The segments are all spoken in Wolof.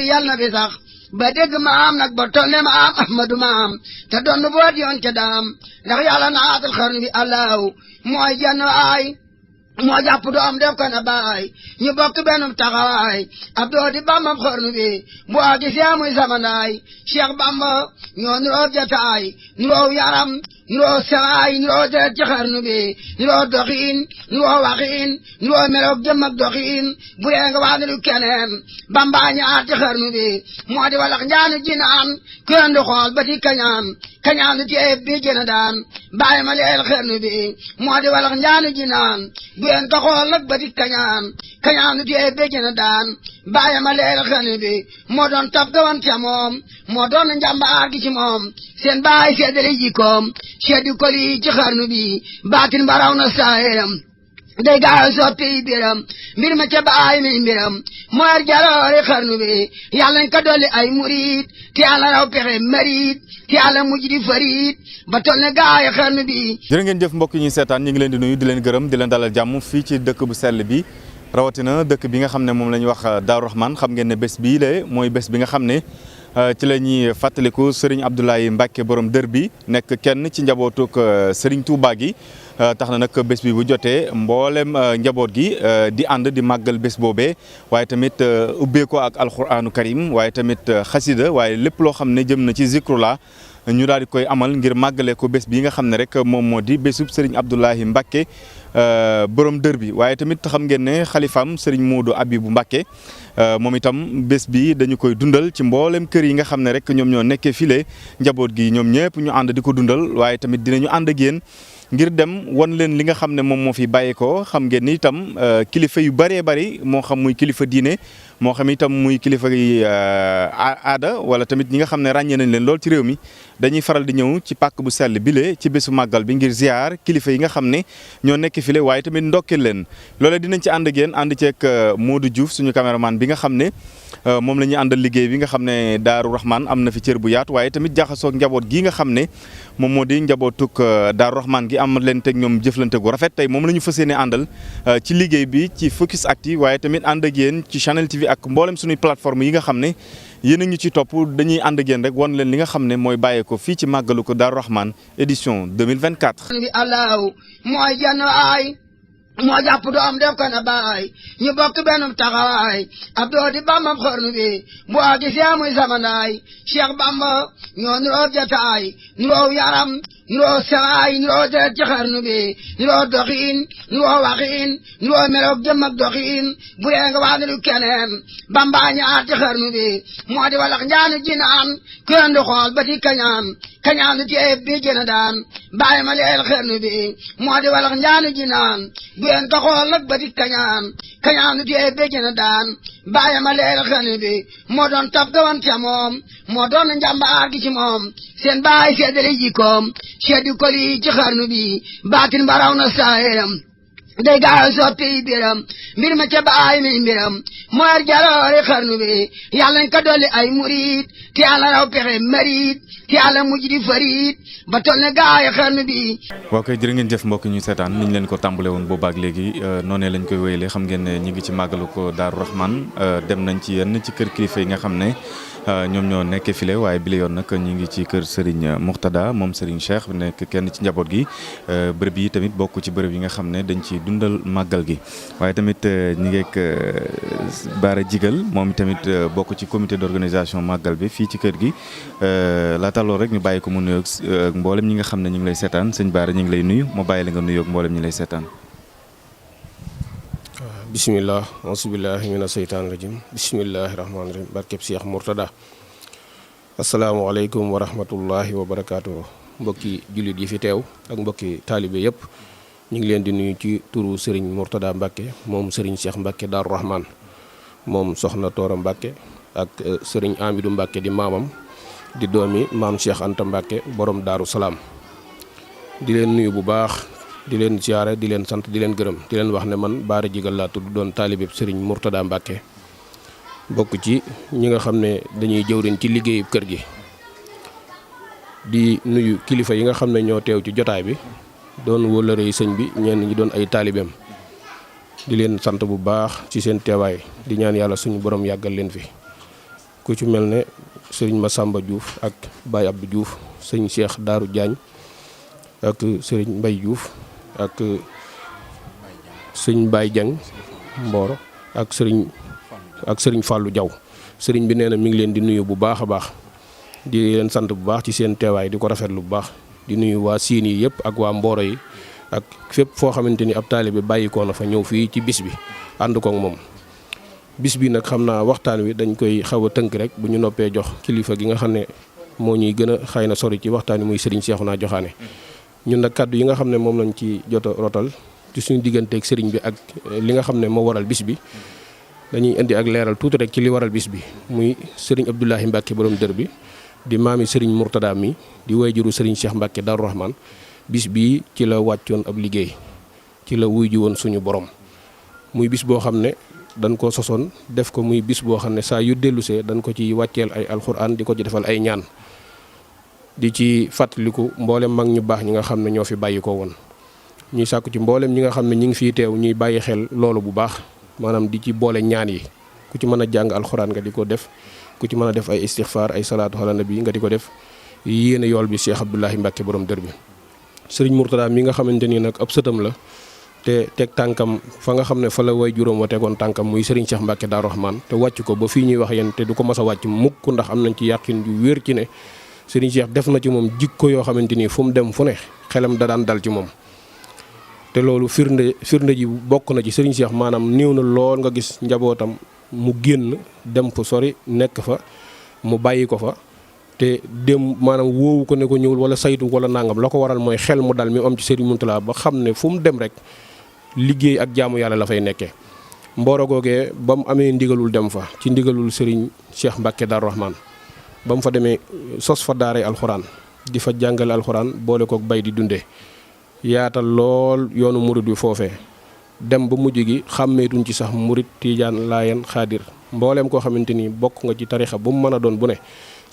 yàlla na fi sax ba dégg maam nag ba toll ne maam Ahmadu maam te doon nu boot yoon ca daam ndax yàlla naatal xarnu bi allahu mooy jenn waay moo jàpp doom def ko na baay ñu bokk benn taxawaay ab doo di bambam xarnu bi bu a gisee muy samandaay Cheikh Bamba ñoo nuroo jataay nuroo yaram nuroo sawaay nuroo deret ci xarnu bi nuroo doxiin nuroo waxiin nuroo meloog jëm ak doxiin bu dee nga wax ne du keneen Bamba ñaar ci xarnu bi moo di walax njaanu jinaan ku yendu xool ba ti kañaan du tee bi jëna daan bàyyi ma leel xarnu bi moo di walax njaanu jinaan bu yen ka xool nag ba ti kañaan du tee bi jëna daan bàyyi ma leel xarnu bi moo doon tab gawan ca moom moo doon njàmbaar gi ci moom seen baay seedali jikkoom seddi koli ci xarnu bi baatin baraw na saayam day gaaw soppi biram mbir ma ca baay mi mbiram mooy jaloore xarnu bi yàlla ñu ko dolli ay murid te yàlla raw pexe marid te yàlla mujj di farid ba toll ne gaay xarnu bi. jërë ngeen jëf mbokk yi ñuy seetaan ñu ngi leen di nuyu di leen gërëm di leen dalal jàmm fii ci dëkk bu sell bi rawatina dëkk bi nga xam ne moom la ñuy wax Daaru Rahman xam ngeen ne bés bii la mooy bés bi nga xam ne ci la ñuy fàttaliku Serigne Abdoulaye Mbacke borom dër bi nekk kenn ci njabootuk Serigne Touba gi tax na nag bés bi bu jotee mboolem njaboot gi di ànd di màggal bés boobee waaye tamit ubbee ko ak alquranu karim waaye tamit xasida waaye lépp loo xam ne jëm na ci zikrullah ñu daal di koy amal ngir màggale ko bés bi nga xam ne rek moom moo di bésub Serigne Abdoulaye Mbacke borom dër bi waaye tamit xam ngeen ne xalifaam Serigne Modou Abibou Mbacke moom itam bés bi dañu koy dundal ci mboolem kër yi nga xam ne rek ñoom ñoo nekkee file njaboot gi ñoom ñëpp ñu ànd di ko dundal waaye tamit dinañu ànd ak yéen ngir dem won leen li nga xam ne moom moo fi bàyyeekoo xam ngeen ni itam kilifa yu bëree bëri moo xam muy kilifa diine moo xam itam muy kilifa yi aada wala tamit ñi nga xam ne ràññee nañ leen lool ci réew mi dañuy faral di ñëw ci pàkk bu sell bile ci bésu màggal bi ngir ziar kilifa yi nga xam ne ñoo nekk file waaye tamit ndokkeel leen loolee dinañ ci ànd ak yéen ànd ceeg Modou Diouf suñu caméraman bi nga xam ne moom la ñuy àndal liggéey bi nga xam ne Daaru Rahman am na fi cër bu yaatu waaye tamit jaxasoog njaboot gi nga xam ne moom moo di njabootuk Daaru Rahman gi am leen teg ñoom jëflante gu rafet tey moom la ñu fas yéene àndal ci liggéey bi ci Focus Actu waaye tamit ànd ak yéen ci Channel TV ak mboolem suñuy plateforme yi nga xam ne yéen a ñu ci topp dañuy ànd ak yéen rek wan leen li nga xam ne mooy bàyyeeko fii ci màggalu ko Daaru Rahman édition 2024. Allahu mooy jenn waay moo jàpp doom def ko na baay ñu bokk benn taxawaay ab doo di bambam xarnu bi bu a gisee muy samandaay Cheikh Bamba ñoo nuroo jataay nuroo yaram nuroo sawaay nuroo deret ci xarnu bi nuroo doxiin nuroo waxiin nuroo meloog jëm ak doxiin bu dee nga wax ne du keneen Bamba ñaar ci xarnu bi moo di walax njaanu jinaan ku yendu xool ba ti kañaan du tee bi jëna daan bàyyi ma leel xarnu bi moo di walax njaanu jinaan bu yen ka xool nag ba ti kañaan du tee bi jëna daan bàyyi ma leel xarnu bi moo doon tab gawan ca moom moo doon njàmbaar gi ci moom seen baay seedali jikkoom seddi koli ci xarnu bi baatin baraw na saayam day gaaw soppi biram mbir ma ca baay mi mbiram mooy jaloore xarnu bi yàlla ñu ko dolli ay murid te yàlla raw pexe marid te yàlla mujj di farid ba toll ne gaay xarnu bi. waaw kay jërë ngeen jëf mbokk ñu seetaan niñ leen ko tàmbale woon boobaak léegi noonee lañ koy wéyalee xam ngeen ne ñu ngi ci màggalu ko Daaru Rahman dem nañ ci yenn ci kër kilifa yi nga xam ne ñoom ñoo nekkee file waaye bi la yoon nag ñu ngi ci kër Serigne Mourtada moom Serigne Cheikh nekk kenn ci njaboot gi bërëb yi tamit bokk ci bërëb yi nga xam ne dañ ci dundal màggal gi waaye tamit ñu ngi ak Baara Jigal moom tamit bokk ci comité d'organisation màggal bi fii ci kër gi laata loolu rek ñu bàyyi ko mu nuyoog mboolem ñi nga xam ne ñu ngi lay seetaan sëñ Baara ñu ngi lay nuyu moo bàyyi la nga nuyoog mboolem ñi lay seetaan. bismillah auzubillahi mina seytaani rajim bismillahi rahmaani rahim barkeb Cheikh Mourtada asalaamaaleykum wa rahmatullahi wa barakaatu mbokki jullit yi fi teew ak mbokki taalibe yëpp ñu ngi leen di nuyu ci turu Serigne Mourtada Mbacke moom Serigne Cheikh Mbacke Daaru Rahman moom soxna Toora Mbacke ak Serigne Amidou Mbacke di maamam di doomi maam Cheikh Anta Mbacke borom Daaru Salaam di leen nuyu bu baax di leen siyaare di leen sant di leen gërëm di leen wax ne man Baara Jigal laa tudd doon taalibe Serigne Mourtada Mbacke bokk ci ñi nga xam ne dañuy jëwriñ ci liggéeyu kër gi di nuyu kilifa yi nga xam ne ñoo teew ci jotaay bi doon wóllërey sëñ bi ñenn ñi doon ay taalibeem di leen sant bu baax ci seen teewaay di ñaan yàlla suñu borom yàggal leen fi ku ci mel ne sëriñ Massamba Diouf ak Baye Abdou Diouf sëñ Cheikh Daaru Diagne ak sëriñ Mbaye Diouf ak sëñ Baye Dieng Mboro ak sëriñ Fallou Diaw sëriñ bi nee na mi ngi leen di nuyu bu baax a baax di leen sant bu baax ci seen teewaay di ko rafetlu bu baax di nuyu waa Siin yi yëpp ak waa Mboro yi ak fépp foo xamante ni ab taalibe bàyyikoo na fa ñëw fii ci bis bi ànd koog moom. bis bi nag xam naa waxtaan wi dañ koy xaw a tënk rek bu ñu noppee jox kilifa gi nga xam ne moo ñuy gën a xëy na sori ci waxtaan wi muy sëriñ Cheikhouna Joxaane ñun nag kàddu yi nga xam ne moom lañ ci jot a rotal ci suñu digganteeg sëriñ bi ak li nga xam ne moo waral bis bi dañuy indi ak leeral tuuti rek ci li waral bis bi muy sëriñ Abdoulahi Mbacke borom dër bi di maami sëriñ Mourtada mi di wayjuru sëriñ Cheikh Mbacke Darou Rahman bis bii ci la wàccoon ab liggéey ci la wuy ji woon suñu borom muy bis boo xam ne dañ ko sosoon def ko muy bis boo xam ne saa yu dellusee dañ ko ci wàcceel ay alxuraan di ko ci defal ay ñaan di ci fàttaliku mboolem mag ñu baax ñi nga xam ne ñoo fi bàyyi ko woon ñuy sàkku ci mboolem ñi nga xam ne ñi ngi fiy teew ñuy bàyyi xel loolu bu baax maanaam di ci boole ñaan yi ku ci mën a jàng alxuraan nga di ko def ku ci mën a def ay istixfaar ay salaatu ala nabi nga di ko def yéene yool bi Cheikh Abdoulahi Mbacke borom dër bi sëriñ Mourtada mi nga xamante ni nag ab sëtam la te teg tànkam fa nga xam ne fa la way juróom wa tegoon tànkam muy sëriñ Cheikh Mbacke Darou Rahman te wàcc ko ba fii ñuy wax yéen te du ko mas a wàcc mukk ndax am nañ ci yàqin yu wér ci ne sëriñ Cheikh def na ci moom jikko yoo xamante ni fu mu dem fu ne xelam da daan dal ci moom te loolu firnde ji bokk na ci sëriñ Cheikh maanaam néew na lool nga gis njabootam mu génn dem fu sori nekk fa mu bàyyi ko fa te dem maanaam wóowu ko ne ko ñëwul wala saytu wala nangam la ko waral mooy xel mu dal mi am ci sëriñ Mourtada ba xam ne fu mu dem rek liggéey ak jaamu yàlla la fay nekkee Mboro googee ba mu amee ndigalul dem fa ci ndigalul sëriñ Cheikh Mbacke Darou Rahman ba mu fa demee sos fa daaray alxuraan di fa jàngale alxuraan boole kook bay di dundee yaatal lool yoonu murit bi foofee dem ba mujj gi xàmmeetuñ ci sax murit tiijaan laayeen xaadir mbooleem koo xamante ni bokk nga ci tarixa bu mu mën a doon bu ne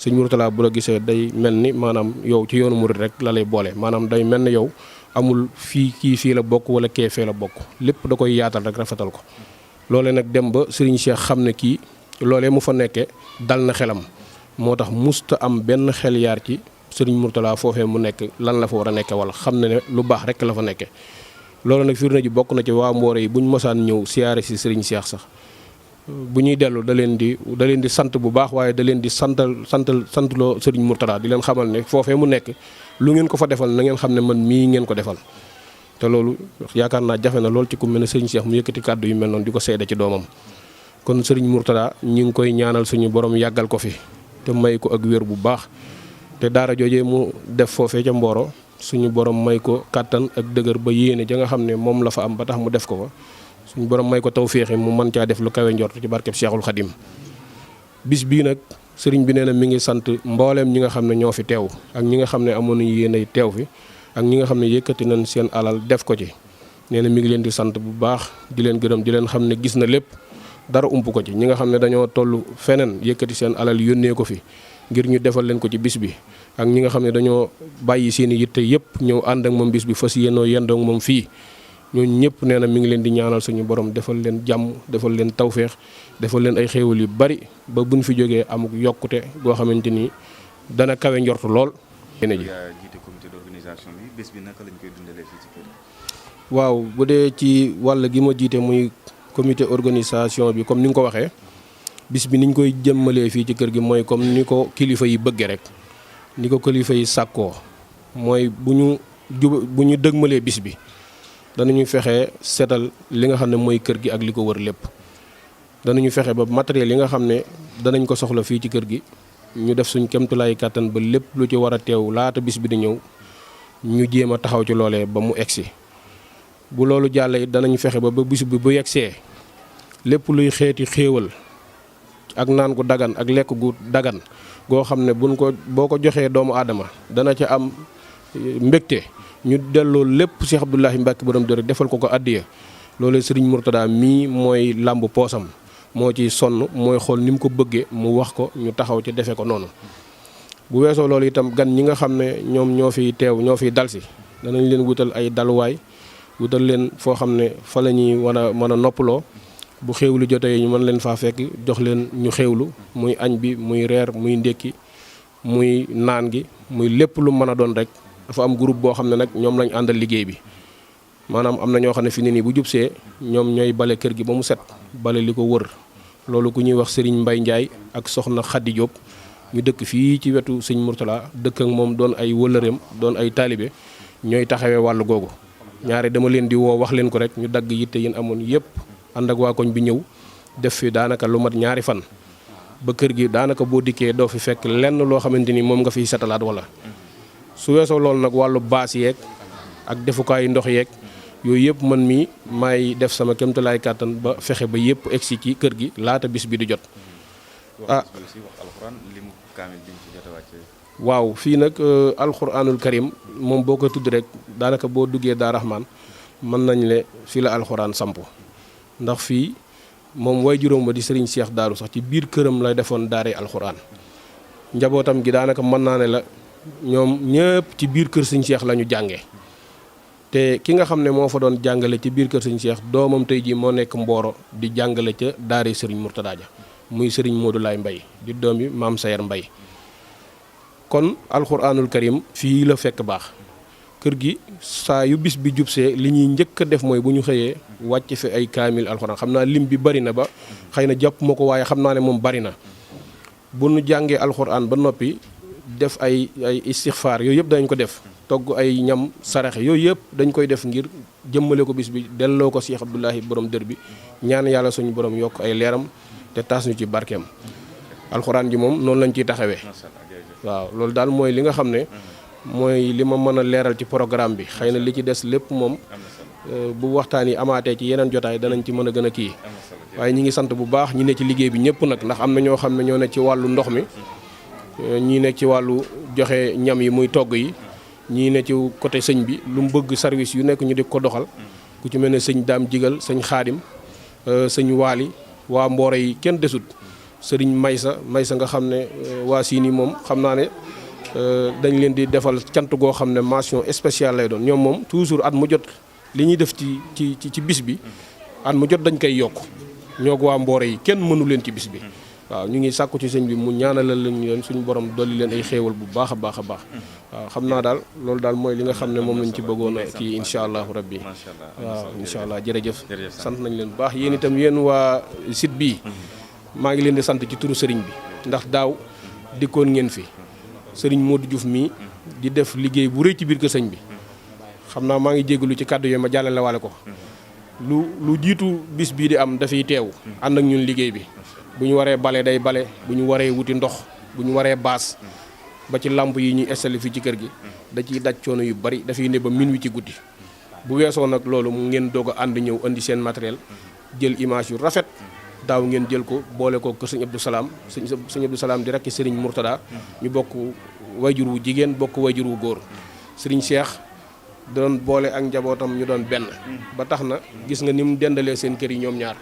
sëñ Mourtada bu la gisee day mel ni maanaam yow ci yoonu murit rek la lay boole maanaam day mel ni yow amul kii fii la bokk wala kee fee la bokk lépp da koy yaatal rek rafetal ko loolee nag dem ba sëriñ Cheikh xam ne kii loolee mu fa nekkee dal na xelam moo tax musta am benn xel yaar ci sëriñ Mourtada foofee mu nekk lan la fa war a nekke wala xam ne lu baax rek la fa nekke loolu nag firnde ji bokk na ci waa Mboro yi buñ mosaan ñëw siyaare si sëriñ Cheikh sax bu ñuy dellu da leen di sant bu baax waaye da leen di santloo sëriñ Mourtada di leen xamal ne foofee mu nekk lu ngeen ko fa defal na ngeen xam ne man mii ngeen ko defal te loolu yaakaar naa jafe na lool ci ku mel ne sëriñ Cheikh mu yëkkati kàddu yu mel noonu di ko seede ci doomam kon sëriñ Mourtada ñu ngi koy ñaanal suñu borom yàggal ko fi te may ko ak wér bu baax te daara joojee mu def foofee ca Mboro suñu borom may ko kàttan ak dëgër ba yéene ja nga xam ne moom la fa am ba tax mu def ko fa suñu borom may ko tawféexe mu mën caa def lu kawe njort ci barkeb Cheikhul Khadim bis bii nag sëriñ bi nee na mi ngi sant mbooleem ñi nga xam ne ñoo fi teew ak ñi nga xam ne amoon nañu yéenay teew fi ak ñi nga xam ne yëkkati nañ seen alal def ko ci nee na mi ngi leen di sant bu baax di leen gërëm di leen xam ne gis na lépp dara ump ko ci ñi nga xam ne dañoo toll feneen yëkkati seen alal yónnee ko fi ngir ñu defal leen ko ci bis bi ak ñi nga xam ne dañoo bàyyi seen i yitte yëpp ñëw ànd ak moom bis bi fas yéenoo yendoo ak moom fii ñooñu ñëpp nee na mi ngi leen di ñaanal suñu borom defal leen jàmm defal leen tawféex defal leen ay xéewal yu bari ba buñ fi jógee amuk yokkute goo xamante ni dana kawe njortu lool. jiite comité d'organisation bi bés bi naka lañ koy dundalee fii ci kër waaw bu dee ci wàll gi ma jiite muy comité organisation bi comme ni nga ko waxee bis bi niñ koy jëmmalee fii ci kër gi mooy comme ni ko kilifa yi bëggee rek ni ko kilifa yi sàkkoo mooy bu ñu dëgmalee bis bi danañu fexe seetal li nga xam ne mooy kër gi ak li ko wër lépp danañu fexe ba matériel yi nga xam ne danañ ko soxla fii ci kër gi ñu def suñ kemtulaay kàttan ba lépp lu ci war a teew laata bis bi di ñëw ñu jéem a taxaw ci loolee ba mu egsi bu loolu jàllee danañ fexe ba bis bi bu yegsee lépp luy xeeti xéewal ak naan gu dagan ak lekk gu dagan goo xam ne boo ko joxee doomu aadama dana ca am mbégte ñu delloo lépp Cheikh Abdoulahi Mbacke borom dër defal ko addiya loolee sëriñ Mourtada mii mooy làmb poosam moo ci sonn mooy xool ni mu ko bëggee mu wax ko ñu taxaw ci defe ko noonu bu weesoo loolu itam gan ñi nga xam ne ñoom ñoo fiy teew ñoo fiy dalsi danañ leen wutal ay daluwaay wutal leen foo xam ne fa la ñuy mën a noppaloo bu xéewlu jotee ñu mën leen faa fekk jox leen ñu xéewlu muy añ bi muy reer muy ndékki muy naan gi muy lépp lu mën a doon rek dafa am groupe boo xam ne nag ñoom lañ àndal liggéey bi maanaam am na ñoo xam ne fi ne nii bu jubsee ñoom ñooy bale kër gi ba mu set bale li ko wër loolu ku ñuy wax Serigne Mbaye Ndiaye ak soxna Khady Diop ñu dëkk fii ci wetu sëñ Mourtala dëkk ak moom doon ay wëllëreem doon ay taalibe ñooy taxawee wàllu googu ñaare dama leen di woo wax leen ko rek ñu dagg yitte yéen amoon yëpp ànd ak waa koñ bi ñëw def fi daanaka lu mat 2 fan ba kër gi daanaka boo dikkee doo fi fekk lenn loo xamante ni moom nga fiy setalaat wala su weesoo loolu nag wàllu baas yeeg ak defukaayu ndox yeeg yooyu yëpp man mii maay def sama kéemtalaay kàttan ba fexe ba yëpp egsi ci kër gi laata bis bi di jot. waaw fii nag alxuraanul karim moom boo ko tudd rek daanaka boo duggee Daaru Rahmaan mën nañ le fii la alxuraan samp ndax fii moom way juróom ba di Serigne Cheikh Daaru sax ci biir këram lay defoon daaree alxuraan njabootam gi daanaka mën naa ne la ñoom ñëpp ci biir kër Serigne Cheikh la ñu jàngee te ki nga xam ne moo fa doon jàngale ci biir kër Serigne Cheikh doomam tey jii moo nekk Mboro di jàngale ca daaree Serigne Mourtada ja muy Serigne Modou Laye Mbaye di doomi maam Sayer Mbaye kon alxuraanul karim fii la fekk baax kër gi saa yu bis bi jubsee li ñuy njëkk a def mooy bu ñu xëyee wàcc fi ay kaamil alxuraan xam naa lim bi bari na ba xëy na jàpp ma ko waaye xam naa ne moom bari na bu nu jàngee alxuraan ba noppi def ay istixfaar yooyu yëpp dañ ko def togg ay ñam saraxe yooyu yëpp dañ koy def ngir jëmmale ko bis bi delloo ko Cheikh Abdoulahi borom dër bi ñaan yàlla suñu borom yokk ay leeram te taas ñu ci barkeem alxuraan ji moom noonu lañ ciy taxawee waaw loolu daal mooy li nga xam ne mooy li ma mën a leeral ci programme bi xëy na li ci des lépp moom bu waxtaan yi amaatee ci yeneen jotaay danañ ci mën a gën a kii waaye ñi ngi sant bu baax ñi ne ci liggéey bi ñëpp nag ndax am na ñoo xam ne ñoo ne ci wàllu ndox mi ñii ne ci wàllu joxe ñam yi muy togg yi ñii ne ci côté sëñ bi lu mu bëgg service yu nekk ñu di ko doxal ku ci mel ne sëñ Daam Jigal sëñ Xaadim sëñ Waali waa Mboore yi kenn desut sëriñ Maysa nga xam ne waa Siini moom xam naa ne dañ leen di defal cant goo xam ne mention spéciale lay doon ñoom moom toujours at mu jot li ñuy def ci bis bi at mu jot dañ koy yokk ñoo ko waa Mboore yi kenn mënu leen ci bis bi waaw ñu ngi sàkku ci sëñ bi mu ñaanalal leen suñu borom dolli leen ay xéewal bu baax a baax a baax waaw xam naa daal loolu daal mooy li nga xam ne moom lañ ci bëggoon a kii incha allahu rabbi waaw incha allah jërëjëf sant nañ leen bu baax yéen itam yéen waa site bii maa ngi leen di sant ci turu sëriñ bi ndax daaw dikkoon ngeen fi sëriñ Modou Diouf mii di def liggéey bu rëy ci biir kër sëñ bi xam naa maa ngi jégalu ci kàddu yooyu ma jàllale waale ko lu jiitu bis bii di am dafay teew ànd ak ñun liggéey bi bu ñu waree bale day bale bu ñu waree wuti ndox bu ñu waree baas ba ci lamp yi ñuy installé fii ci kër gi da ciy daj coono yu bari dafay ne ba minuit ci guddi bu weesoo nag loolu mu ngeen doog a ànd ñëw indi seen matériel jël image yu rafet daaw ngeen jël ko boole ko kër sëñ Abdou Salaam sëñ Abdou Salaam di rekk sëriñ Mourtada ñu bokk wayjur wu jigéen bokk wayjur wu góor sëriñ Cheikh doon boole ak njabootam ñu doon benn ba tax na gis nga ni mu dendalee seen kër yi ñoom ñaar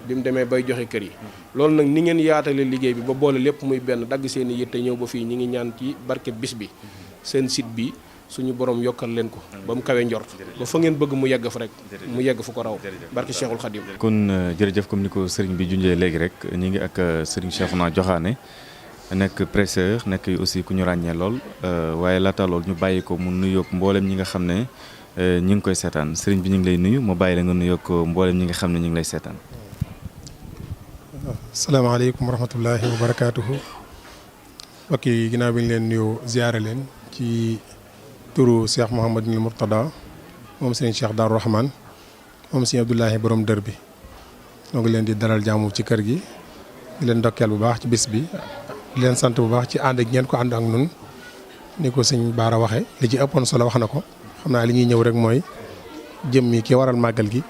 bi mu demee bay joxe kër yi loolu nag ni ngeen yaatale liggéey bi ba boole lépp muy benn dagg seen i yitte ñëw ba fii ñi ngi ñaan ci barke bis bi seen site bi suñu borom yokkal leen ko ba mu kawe njort ba fa ngeen bëgg mu yegg fa rek mu yegg fu ko raw barke Cheikhul Khadim. kon jërëjëf comme ni ko sëriñ bi junjee léegi rek ñi ngi ak sëriñ Cheikhouna Diokhané nekk presseur nekk aussi ku ñu ràññee lool waaye laata lool ñu bàyyi ko mu nuyoog mboolem ñi nga xam ne ñi ngi koy seetaan sëriñ bi ñu ngi lay nuyu mu bàyyi la nga nuyoog mboolem ñi nga xam ne ñu ngi lay seetaan. asalaamaaleykum wa rahmatullahi wa barakaatuhu. mbokk yi ginnaaw bi ñu leen nuyoo ziyaare leen ci turu Cheikh Mouhamadul Mourtada moom sëriñ Cheikh Darou Rahman moom sëriñ Abdoulahi borom dër bi ñoo ngi leen di dalal jàmm ci kër gi di leen ndokkeel bu baax ci bis bi di leen sant bu baax ci ànd ak ngeen ko ànd ak nun ni ko sëñ Baara waxe li ci ëppoon solo wax na ko xam naa li ñuy ñëw rek mooy jëmmi ki waral màggal gi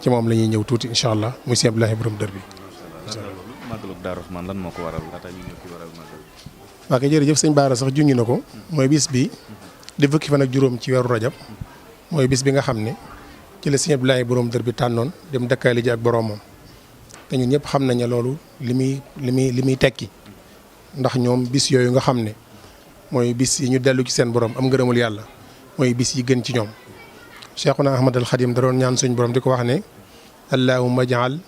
ci moom la ñuy ñëw tuuti incha allah muy sëñ Abdoulahi borom dër bi. màggalu Darou Rahman lan moo ko waral laata ñu ñëw ki waral màggal. waa kay jërëjëf sëñ Baara sax junñi na ko mooy bis bi di fukki fan ak juróom ci weeru rajab mooy bis bi nga xam ne ci la sëñ Abdoulahi borom dër bi tànnoon dem dëkkaale ji ak boromam te ñun ñëpp xam nañ ne loolu li muy tekki ndax ñoom bis yooyu nga xam ne mooy bis yi ñu dellu ci seen borom am ngërëmul yàlla mooy bis yi gën ci ñoom. Cheikhuna Ahmadul Khadim da doon ñaan suñ borom di ko wax ne allahumma jaal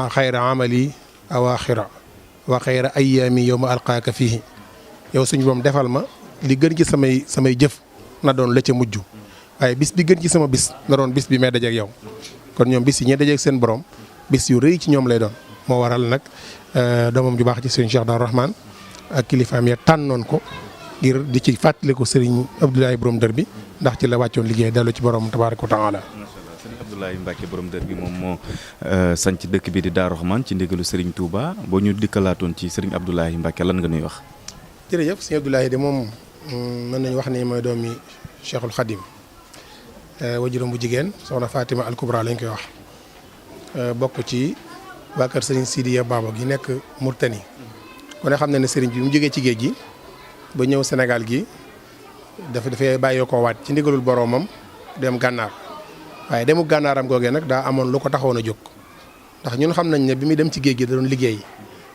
xayra amali awaaxira wa xayra ayaami yow ma alqaaka fihi yow suñu borom defal ma li gën ci samay jëf na doon la ca mujj waaye bis bi gën ci sama bis na doon bis bi may dajeek yow kon ñoom bis yi ñee dajeek seen borom bis yu rëy ci ñoom lay doon moo waral nag doomam ju baax ci sëriñ Cheikh Darou Rahman ak kilifaam ya tànnoon ko ngir di ci fàttaliku sëriñ Abdoulaye borom dër bi ndax ci la wàccoon liggéey dellu ci borom tabaaraka wa taala. sëriñ Abdoulaye Mbacke borom dër bi moom moo sanc dëkk bi di Darou Rahman ci ndigalu sëriñ Touba boo ñu dikkalaatoon ci sëriñ Abdoulaye Mbacke lan nga nuy wax. jërëjëf sëriñ Abdoulaye de moom mën nañu wax ni mooy doomi Cheikhul Khadim wajuram bu jigéen soxna Fatima Al Kubra lañ koy wax bokk ci waa kër sëriñ Sidiya Baba gi nekk Murtani kon xam na ne sëriñ bi mu jógee ci géej gi ba ñëw Sénégal gi dafay bàyyee koo waat ci ndigalul boroomam dem gànnaar waaye demu gànnaaram googee nag daa amoon lu ko taxawoon a jóg ndax ñun xam nañ ne bi muy dem ci géej gi da doon liggéey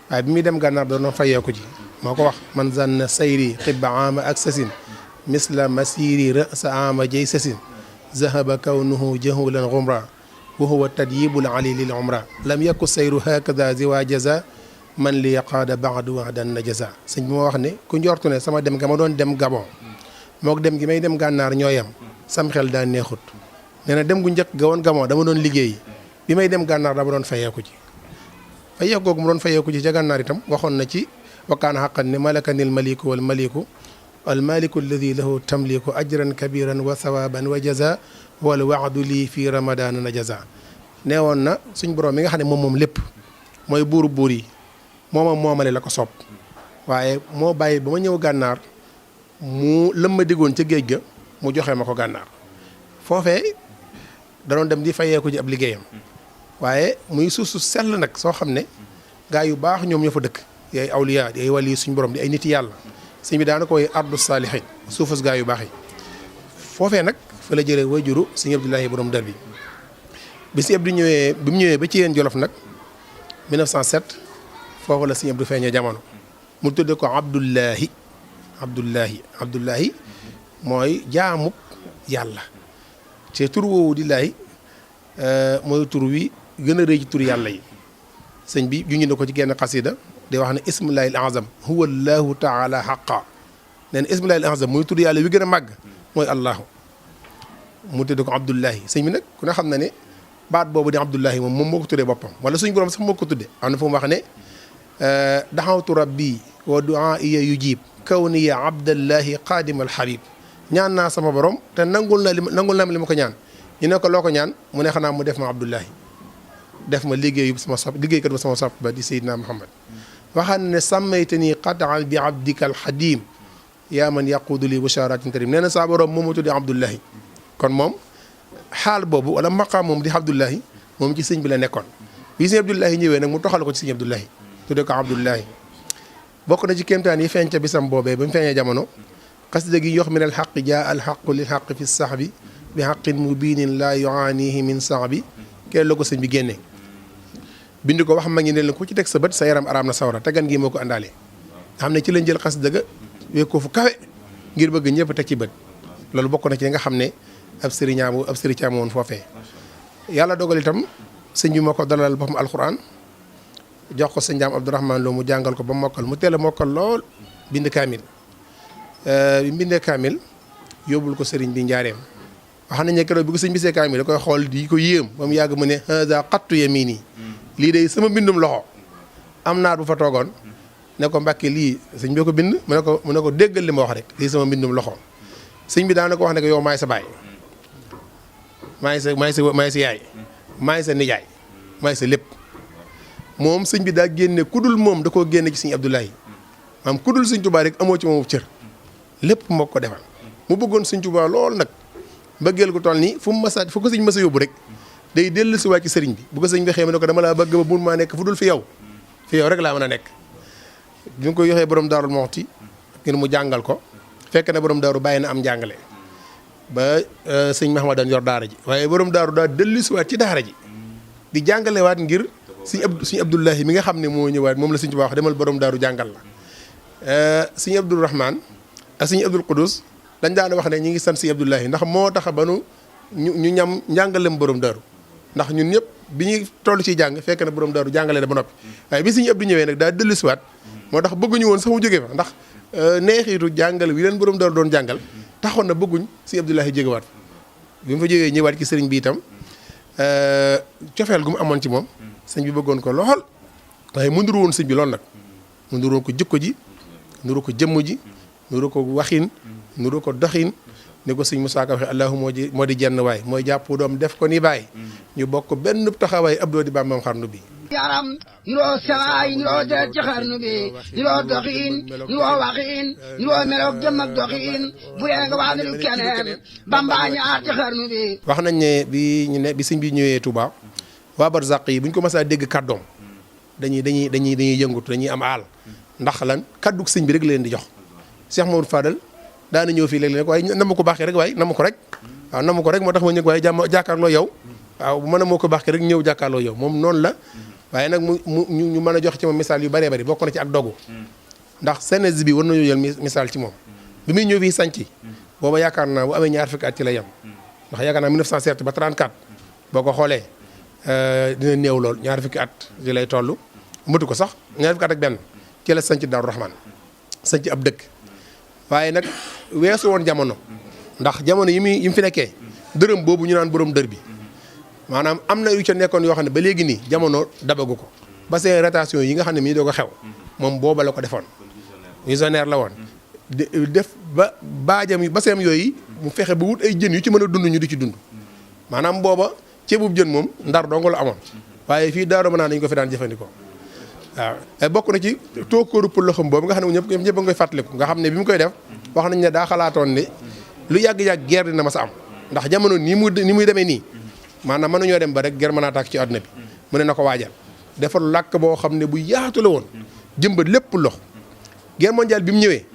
waaye bi muy dem gànnaar da doon fayeeku ji moo ko wax man zanna sayri xibba ama ak sasin misla masiri rasa ama jay sasin zahaba kawnuhu jahulan xumra wa huwa tadyibul ali lil umra lam yaku sayru hakada ziwa jaza man li yaqaada baadu waxdan na jaza sëñ bi ma wax ne ku njortu ne sama dem ga ma doon dem Gabon mook dem gi may dem gànnaar ñooyam sam xel daa neexut nee na dem gu njëkk ga woon Gabon dama doon liggéey bi may dem gànnaar dama doon fayeeku ci fayeeku googu mu doon fayeeku ci ca gànnaar itam waxoon na ci wakkaan xaqan ne malakanil maliku wal maliku al maliku alladi lahu tamliku ajran kabiran wa sawaban wa jaza wal waxdu lii fii ramadana na jaza nee woon na suñ borom mi nga xam ne moom lépp mooy buuru buur yi moomale la ko sopp waaye moo bàyyi ba ma ñëw gànnaar mu lëm ma diggoon ca géej ga mu joxe ma ko gànnaar foofee da doon dem di fayeeku ji ab liggéeyam waaye muy suuf su sell nag soo xam ne gaa yu baax ñoom ñoo fa dëkk di ay awliya di ay wali suñ borom di ay nit yàlla sëñ bi daana koy ardu saalihin suufus gaa yu baax yi foofee nag fa la jëlee wajuru sëñ Abdoulaye borom dër bi sëñ Abdou ñëwee bi mu ñëwee ba ci yéen Jolof nag 1907 foofu la sëñ Abdou feeñee jamono mu tudde ko Abdullahi mooy jaamub yàlla te tur woowu di laay mooy tur wi gën a rëy ci tur yàlla yi sëñ bi juñu na ko ci genn xasida day wax ne ismullahi al azam huwa allahu taala xaqa nee na ismullahi al azam mooy tur yàlla wi gën a màgg mooy allahu mu tudde ko Abdullahi sëñ bi nag ku ne xam na ne baat boobu di Abdullahi moom moo ko tuddee boppam wala suñu borom sax moo ko tuddee am na fu mu wax ne daxawtu rabbi wa duaa iya yujib kawniya abdallahi qaadimal habib ñaan naa sama borom te nangul na ma li ma ko ñaan ñu ne ko loo ko ñaan mu ne xanaa mu def ma Abdullahi def ma liggéeykat ba sama sopp ba di Seydina Muhammad waxaan ne sàmmaytani qataan bi abdika alxadim yaa man yaquudu li busharatin tarim nee na saa borom moom ma tuddee Abdullahi kon moom xaal boobu wala maqaam moom di Abdullahi moom ci sëñ bi la nekkoon bi sëñ Abdullahi ñëwee nag mu toxal ko ci sëñ Abdullahi tuddee ko Abdullahi bokk na ci kéemtaan yi feeñ ca bisam boobee ba mu feeñee jamono xasida gi yox min al xaq jaa al xaqu lil xaq fi saxbi bi xaqin mubinin laa yuaanihi min saxbi kee la ko sëñ bi génnee bind ko wax ma ngi ne la ku ci teg sa bët sa yaram araam na sawara te gan gi moo ko àndaale xam ne ci lañ jël xasida ga wéeg ko fu kawe ngir bëgg ñëpp teg ci bët loolu bokk na ci nga xam ne ab sëriñam woon foofee yàlla dogal itam sëñ bi moo ko dalal boppam alquran jox ko sëñ Daam Abdourahman Lo mu jàngal ko ba mokkal mu teel a mokkal lool bind kaamil bi mbindee kaamil yóbbul ko sëriñ bi njaareem wax nañ ne keroog bi ko sëñ bi see kaamil da koy xool di ko yéem ba mu yàgg mu ne hada xattu yamini lii day sama mbindum loxo am naar bu fa toogoon ne ko Mbàkke lii sëñ bi ko bind mu ne ko déggal li ma wax rek lii sama mbindum loxo sëñ bi daana ko wax ne ko yow maay sa baay maay sa yaay maay sa nijaay maay sa lépp moom sëñ bi daa génne kudul moom da koo génne ci sëñ Abdoulaye maam kudul sëñ Tuubaa rek amoo ci moom cër lépp moo ko defal mu bëggoon sëñ Tuubaa lool nag bëggeel ko toll nii fu ko sëñ mës a yóbbu rek day dellu si waat ci sëriñ bi bu ko sëñ bi xëy ma ne ko dama laa bëgg ba mun maa nekk fu dul fi yow rek laa mën a nekk bi nga ko yoxee borom Daarul Muxti ngir mu jàngal ko fekk na borom daaru bàyyi na am njàngale ba sëñ Mahamadan yor daara ji waaye borom daaru daa dellu si waat ci daara ji di jàngalewaat ngir sëñ Abdullahi mi nga xam ne moo ñëwaat moom la sëñ Tuubaa wax demal borom daaru jàngal la sëñ Abdul Rahman ak sëñ Abdul Qudus dañ daan wax ne ñi ngi sant sëñ Abdullahi ndax moo tax ba ñu ñam njàngalem borom daaru ndax ñun ñëpp bi ñuy toll ciy jàng fekk na borom daaru jàngale na ba noppi waaye bi Sëñ Abdou ñëwee nag daa dellusiwaat moo tax bëgguñu woon sax mu jógee fa ndax neexiitu jàngal wi leen borom daaru doon jàngal taxoon na bëgguñ Sëñ Abdoulahi jógewaat bi mu fa jógee ñëwaat ci sëriñ bi itam cofeel gu mu amoon ci moom sëñ bi bëggoon ko lool waaye mu nduru woon sëñ bi lool nag mu nduru ko jikko ji nuru ko jëmm ji nuru ko waxin nuru ko doxin ni ko sëñ Musaa Ka waxe allahu moo di jenn waay mooy jàpp doom def ko ni baay ñu bokk benn taxawaay Abdou di bàmmam xarnu bi yaram niroo sawaay niroo deret ci xarnu bi niroo doxiin niroo waxiin niroo meloog jëmm ak doxiin bu dee nga wax ne du keneen Bamba ñaar ci xarnu bi wax nañ ne bi sëñ bi ñëwee Touba waa barzaq yi bu ñu ko mas a dégg kàddoom dañuy yëngutu dañuy am aal ndax lan kàddug sëñ bi rek leen di jox Cheikh Mamadou Fadal daana ñëw fii léeg-léeg waaye nama ko baaxee rek waaye nama ko rek waaw nama ko rek moo tax ma ñëw waaye jàkkaarloo yow waaw bu mën a moo ko baaxee rek ñëw jàkkaarloo yow moom noonu la waaye nag ñu mën a jox ci moom misaal yu bëree bëri bokk na ci ak dogu ndax Sénégal bi war nañu jël misaal ci moom bi muy ñëw fii sanc booba yaakaar naa bu amee ñaar fukki at ci la yem ndax yaakaar naa 1907 ba 34 boo ko xoolee dina néew lool ñaar fukki at ci lay toll mëtu ko sax ñaar fukki at ak benn ci la sanc Daaru Rahman sanc ab dëkk waaye nag weesu woon jamono ndax jamono yi mu fi nekkee dërëm boobu ñu naan borom dër bi maanaam am na yu ca nekkoon yoo xam ne ba léegi nii jamono dabagu ko ba seen rotation yi nga xam ne mii doo ko xew moom booba la ko defoon visionnaire la woon def ba baajam ba seem yooyu mu fexe ba wut ay jën yu ci mën a dund ñu di ci dund maanaam booba ceebub jën moom ndar dong la amoon waaye fii Daaru Manaan dañu ko fi daan jëfandikoo waaw bokk na ci tookóoru pëlëxam boobu nga xam ne ñëpp a ngi koy fàttaliku nga xam ne bi mu koy def wax nañ ne daa xalaatoon ne lu yàgg-yàgg guerre dina ma sa am ndax jamono ni muy demee nii maanaam mënuñoo dem ba rek guerre mën a tàkk ci àdduna bi mu ne na ko waajal defal làkk boo xam ne bu yaatu la woon jëmbat lépp lox guerre mondiale bi mu ñëwee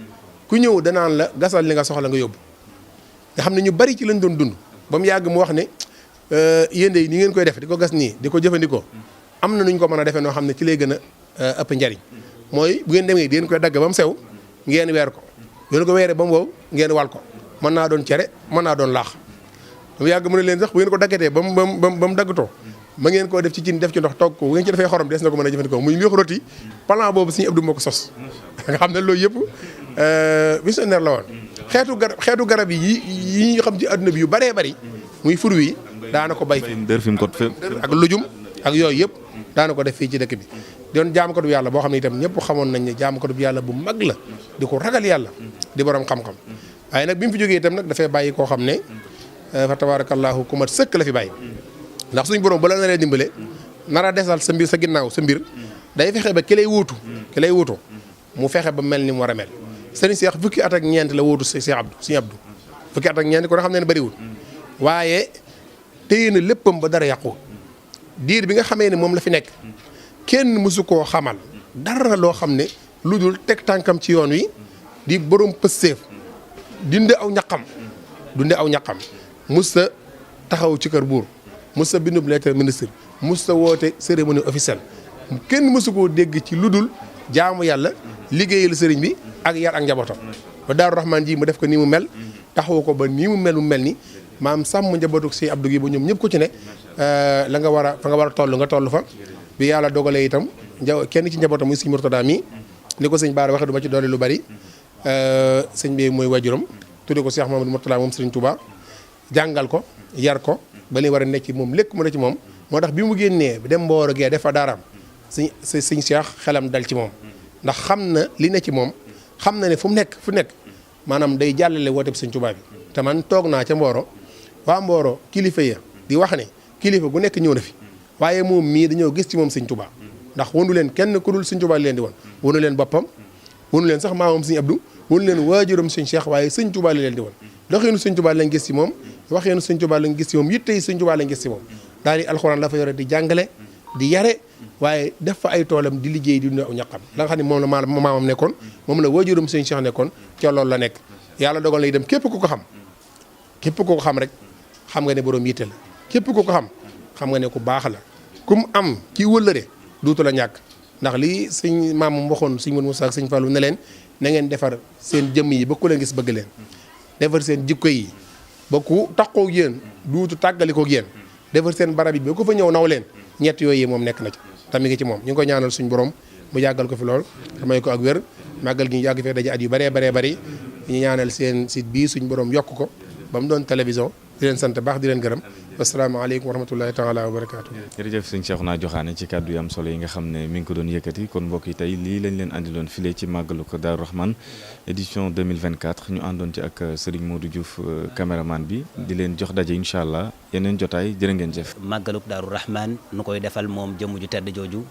ku ñëw danaan la gasal li nga soxla nga yóbbu nga xam ne ñu bari ci lañ doon dund ba mu yàgg mu wax ne yéen de ni ngeen koy def di ko gas nii di ko jëfandikoo am na nuñ ko mën a defee noo xam ne ci lay gën a ëpp njariñ mooy bu ngeen demee di ngeen koy dagg ba mu sew ngeen weer ko ngeen ko weeree ba mu wow ngeen wal ko mën naa doon cere mën naa doon laax mu yàgg mu ne leen sax bu ngeen ko daggatee ba mu daggatoo ma ngeen koo def ci cin def ci ndox togg ko bu ngeen ci defee xorom des na ko mën a jëfandikoo muy li roti plan boobu Sëñ Abdou moo ko sos nga xam ne loolu yëpp visionnaire la woon xeetu garab yi ñu xam ci adduna bi yu bëree bëri muy fur wi daana ko bay ak lujum ak yooyu yëpp daana ko def fii ci dëkk bi doon jaamukatu yàlla boo xam ne itam ñëpp xamoon nañ ne jaamukatu yàlla bu mag la di ko ragal yàlla di borom xam-xam waaye nag bi mu fi jógee itam nag dafay bàyyi koo xam ne fa tabarakallahu ku mat sëkk la fi bàyyi ndax suñ borom ba la naree dimbale nar a desal sa mbir sa ginnaaw sa mbir day fexe ba ki lay wuutu mu fexe ba mel ni mu war a mel sëriñ Cheikh fukki at ak ñeent la wuutu Cheikh Abdou Sëriñ Abdou fukki at ak ñeent ko nga xam ne bëriwul waaye téye na léppam ba dara yàqu diir bi nga xamee ne moom la fi nekk kenn mësu koo xamal dara loo xam ne lu dul teg tànkam ci yoon wi di borom pësteef dunde aw ñaqam mus sa taxaw ci kër buur mus sa bindub lettre ministre mus sa woote cérémonie officielle kenn mësu koo dégg ci lu dul jaamu yàlla liggéeyal sëriñ bi ak yar ak njabootam ba Daaru Rahman ji mu def ko nii mu mel taxawu ko ba nii mu mel ni maam sàmm njabootu Sëñ Abdou gi ba ñoom ñëpp ku ci ne la nga war a fa nga war a toll nga toll fa bi yàlla dogalee itam kenn ci njabootam muy Sëñ Murtada mi ni ko sëñ Baara waxee du ma ci doole lu bari sëñ bi mooy wajuram tudde ko Cheikh Mamadou Murtada moom Sëriñ Touba jàngal ko yar ko ba li war a nekk ci moom lépp mu ne ci moom moo tax bi mu génnee dem Mboro gee def fa daaraam sëñ Cheikh xelam dal ci moom ndax xam na li ne ci moom xam na ne fu nekk maanaam day jàllale woote bi Sëñ Touba bi te man toog naa ca Mboro waa Mboro kilifa ya di wax ne kilifa gu nekk ñëw na fi waaye moom mii dañoo gis ci moom Sëñ Touba ndax wanu leen kenn ku dul Sëñ Touba leen di won wanu leen boppam wanu leen sax maamam Sëñ Abdou wanu leen waajuram Sëñ Cheikh waaye Sëñ Touba leen di won doxeenu Sëñ Touba lañ gis ci moom waxeenu Sëñ Touba lañ gis ci moom yitte yi Sëñ Touba lañ gis ci moom daal di alxuraan la fa yore di jàngale di yare waaye def fa ay toolam di liggéey di aw ñaqam la nga xam ne moom la maamam nekkoon moom la waajuram Sëñ Cheikh nekkoon ca loolu la nekk yàlla dogal na itam képp ku ko xam rek xam nga ne borom yitte la képp ku ko xam nga ne ku baax la kum am ci wëllëre duutu la ñàkk ndax lii sëñ maamam waxoon sëñ Modou Moussa ak sëñ Fallou ne leen na ngeen defar seen jëmm yi ba ku leen gis bëgg leen defar seen jikko yi ba ku taxoo ak yéen duutu tàggalikoo ak yéen defar seen barab yi ba ko fa ñëw naw leen ñett yooyu moom nekk na ci tam mi ngi ci moom ñu ngi ko ñaanal suñu borom mu yàggal ko fi lool damay ko ak wér màggal gi ñu yàgg fee daje at yu bëree bëri ñu ñaanal seen site bii suñu borom yokk ko ba mu doon télévision di leen sant baax di leen gërëm asalaamaaleykum wa rahmatullahi taala wa barakaatu. jërëjëf sëñ Cheikhouna Joxaane ci kàddu yu am solo yi nga xam ne mi ngi ko doon yëkkati kon mbokk yi tey lii lañ leen andiloon file ci màggalu ko Daaru Rahman édition 2024 ñu àndoon ci ak Serigne Modou Diouf caméraman bi di leen jox daje incha allah yeneen jotaay jërë ngeen jëf. màggalu Daaru Rahman nu koy defal moom jëmm ju tedd jooju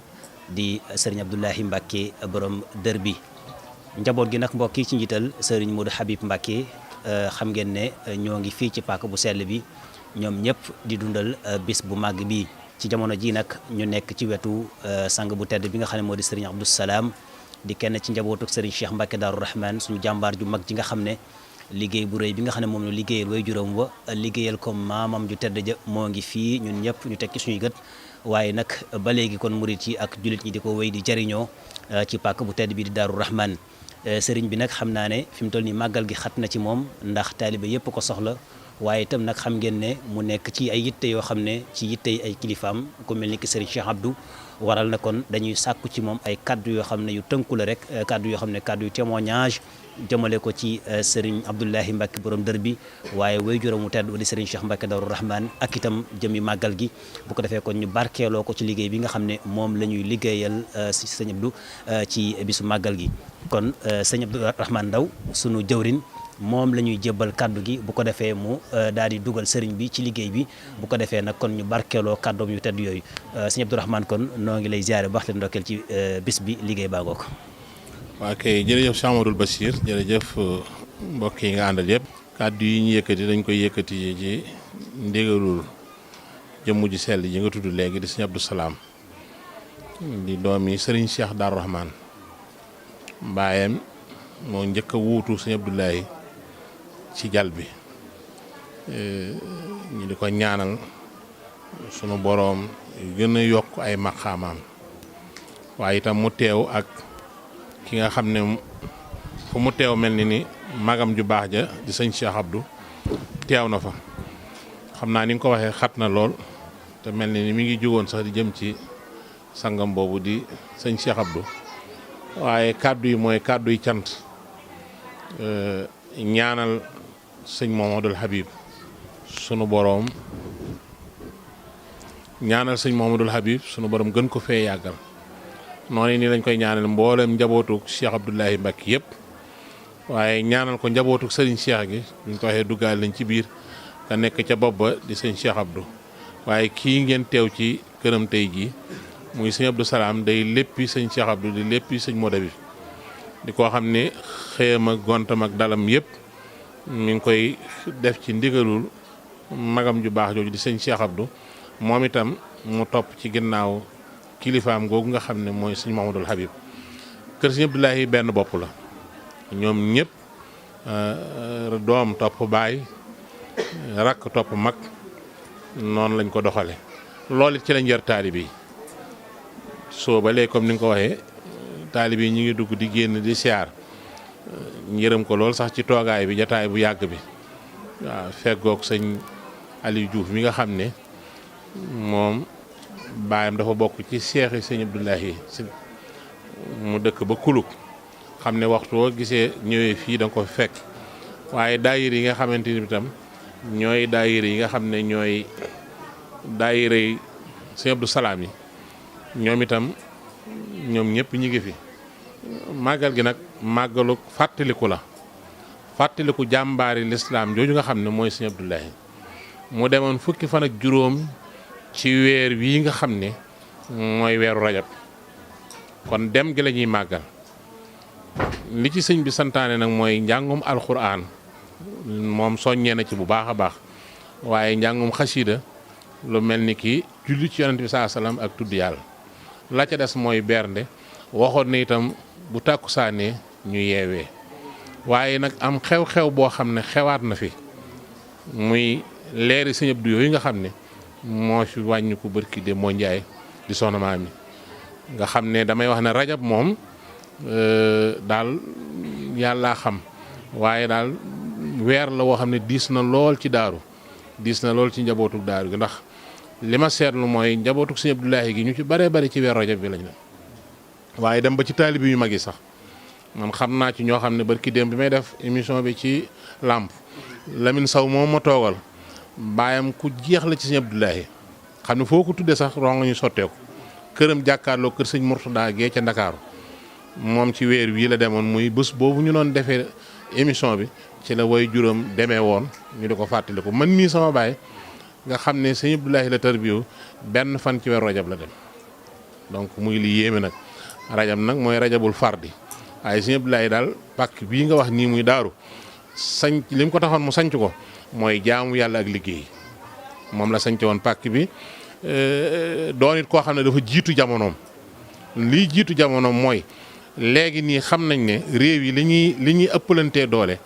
di Serigne Abdoulahi Mbacke borom dër bi njaboot gi nag mbokk yi ci njiital Serigne Modou Habib Mbacke xam ngeen ne ñoo ngi fii ci pàkk bu sell bi. ñoom ñëpp di dundal bis bu màgg bi ci jamono ji nag ñu nekk ci wetu sang bu tedd bi nga xam ne moo di Serigne Abdou Salaam di kenn ci njabootuk Serigne Cheikh Mbacke Daaru Rahman suñu jàmbaar ju mag ji nga xam ne liggéey bu rëy bi nga xam ne moom la liggéeyal way juróom wa liggéeyal ko maamam ju tedd ja moo ngi fii ñun ñëpp ñu teg ci suñuy gët waaye nag ba léegi kon murit yi ak jullit ñi di ko wéy di jariñoo ci pàkk bu tedd bi di Daaru Rahman Serigne bi nag xam naa ne fi mu toll nii màggal gi xat na ci moom ndax taalibe yëpp ko soxla waaye itam nag xam ngeen ne mu nekk ci ay yitte yoo xam ne ci yitte yi ay kilifaam ku mel ni ki Serigne Cheikh Abdou waral na kon dañuy sàkku ci moom ay kaddu yoo xam ne yu tënku la rek kaddu yoo xam ne kaddu yu témoignage jëmale ko ci Serigne Abdoulahi Mbacke borom dër bi waaye way juróom mu tedd di Serigne Cheikh Mbacke Daaru Rahman ak itam jëmi màggal gi bu ko defee kon ñu barkeeloo ko ci liggéey bi nga xam ne moom la ñuy liggéeyal si sëñ Abdou ci bisu màggal gi kon sëñ Abdou Rahman Ndaw sunu jëwrin moom la ñuy jébbal kaddu gi bu ko defee mu daal di dugal sëriñ bi ci liggéey bi bu ko defee nag kon ñu barkeeloo kàddoom yu tedd yooyu sëñ Abdourahmane kon noo ngi lay ziare baax leen ndokkeel ci bis bi liggéey baa ngoog. waa kay jërëjëf Cheikh Amadou Bachir jërëjëf mbokk yi nga àndal yëpp. kàddu yi ñu yëkkati dañ koy yëkkati ci ndigalul jëmm ji sell ji nga tudd léegi di sëñ Abdou Salaam di doomi sëriñ Cheikh Daaru Rahman mbaayam moo njëkk a wuutu sëñ Abdoulaye ci jal bi ñu di ko ñaanal sunu boroom gën a yokk ay maqaamaam waaye itam mu teew ak ki nga xam ne fu mu teew mel ni magam ju baax ja di sëñ Cheikh Abdou teew na fa xam naa ni nga ko waxee xat na lool te mel ni mi ngi jugoon sax di jëm ci sangam boobu di sëñ Cheikh Abdou waaye kàddu yi mooy kàddu yi cant ñaanal sëñ Mouhamadoul Habib sunu boroom gën ko fee yàggal noonu nii lañ koy ñaanal mboolem njabootuk Cheikh Abdoulahi Mbacke yëpp waaye ñaanal ko njabootuk sëriñ Cheikh gi buñ ko waxee duggaal lañ ci biir ka nekk ca bopp ba di sëñ Cheikh Abdou waaye kii ngeen teew ci këram tey jii muy sëñ Abdou Salaam day léppi sëñ Cheikh Abdou di léppi sëñ Modou bi di koo xam ne xëyam ak gontam ak dalam yëpp mi ngi koy def ci ndigalul magam ju baax jooju di sëñ Cheikh Abdou moom itam mu topp ci ginnaaw kilifaam googu nga xam ne mooy sëñ Mouhamadoul Habib kër sëñ Abdoulahi benn bopp la ñoom ñëpp doom topp baay rakk topp mag noonu lañ ko doxale loolu it ci lañ jar taalibe yi soo ba léegi comme ni nga ko waxee taalibe yi ñu ngi dugg di génn di siyaar njërëm ko lool sax ci toogaay bi jataay bu yàgg bi waaw feggoog sëñ Aliou Diouf mi nga xam ne moom baayam dafa bokk ci seexi sëñ Abdoulahi mu dëkk ba kuluk xam ne waxtu woo gisee ñëwee fii da nga ko fekk waaye daayira yi nga xamante ni itam ñooy daayira yi nga xam ne ñooy daayira yi sëñ Abdou Salaam yi ñoom itam ñoom ñëpp ñi ngi fi màggal gi nag màggalu fàttaliku la fàttaliku jàmbaari lislaam jooju nga xam ne mooy sëñ Abdoulahi mu demoon fukki fan ak juróom ci weer wii nga xam ne mooy weeru rajab kon dem gi la ñuy màggal li ci sëñ bi santaane nag mooy njàngum alxuraan moom soññee na ci bu baax a baax waaye njàngum xasiida lu mel ni ki julli ci yonent bi saa salaam ak tudd yàlla la ca des mooy bernde waxoon na itam bu tàkkusaanee ñu yeewee waaye nag am xew-xew boo xam ne xewaat na fi muy leeri sëñ Abdou yooyu nga xam ne moo fi wàññiku bërki de moo njaay di soxna maam mi nga xam ne damay wax ne rajab moom daal yàllaa xam waaye daal weer la woo xam ne diis na lool ci daaru diis na lool ci njabootu daaru gi ndax li ma seetlu mooy njabootuk sëñ Abdoulahi gi ñu ci baree bari ci weer rajab bi lañ ne waaye dem ba ci taalibi yu mag yi sax man xam naa ci ñoo xam ne barki démb bi may def émission bi ci làmp Lamine Sow moom ma toogal baayam ku jeex la ci sëñ Abdoulahi xam ne foo ko tuddee sax ron nga ñu sotteeku këram jàkkaarloo kër sëñ Mourtada gee ca Ndakaaru moom ci weer wii la demoon muy bés boobu ñu doon defee émission bi ci la way juróom demee woon ñu di ko fàttaliku man mii sama baay nga xam ne sëñ Abdoulahi la tarbiyu benn fan ci weer rajab la dem donc muy li yéeme nag rajab nag mooy rajabul fardi waaye sëñ Abdoulahi daal pàkk bii nga wax nii muy daaru sañ li mu ko taxoon mu sanc ko mooy jaamu yàlla ak liggéey moom la sanc woon pàkk bi doon it koo xam ne dafa jiitu jamonoom lii jiitu jamonoom mooy léegi nii xam nañ ne réew yi li ñuy ëppalantee doole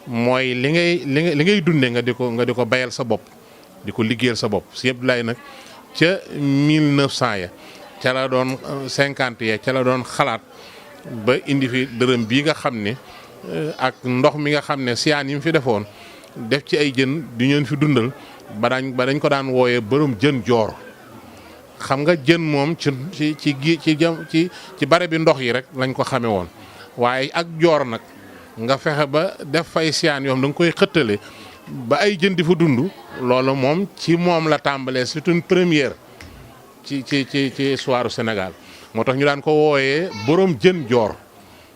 mooy li ngay dunde nga di ko bayal sa bopp di ko liggéeyal sa bopp sëñ Abdoulahi nag ca 1900 ya ca la doon 50 ya ca la doon xalaat ba indi fi dërëm bii nga xam ne ak ndox mi nga xam ne siyaan yi mu fi defoon def ci ay jën di ñeen fi dundal ba dañ ko daan wooyee borom jën joor xam nga jën moom ci bare bi ndox yi rek lañ ko xame woon waaye ak joor nag nga fexe ba def fay siyaan yoo xam da nga koy xëttale ba ay jën di fa dund loolu moom ci moom la tàmbalee c'est une première ci histoire Sénégal moo tax ñu daan ko wooyee borom jën joor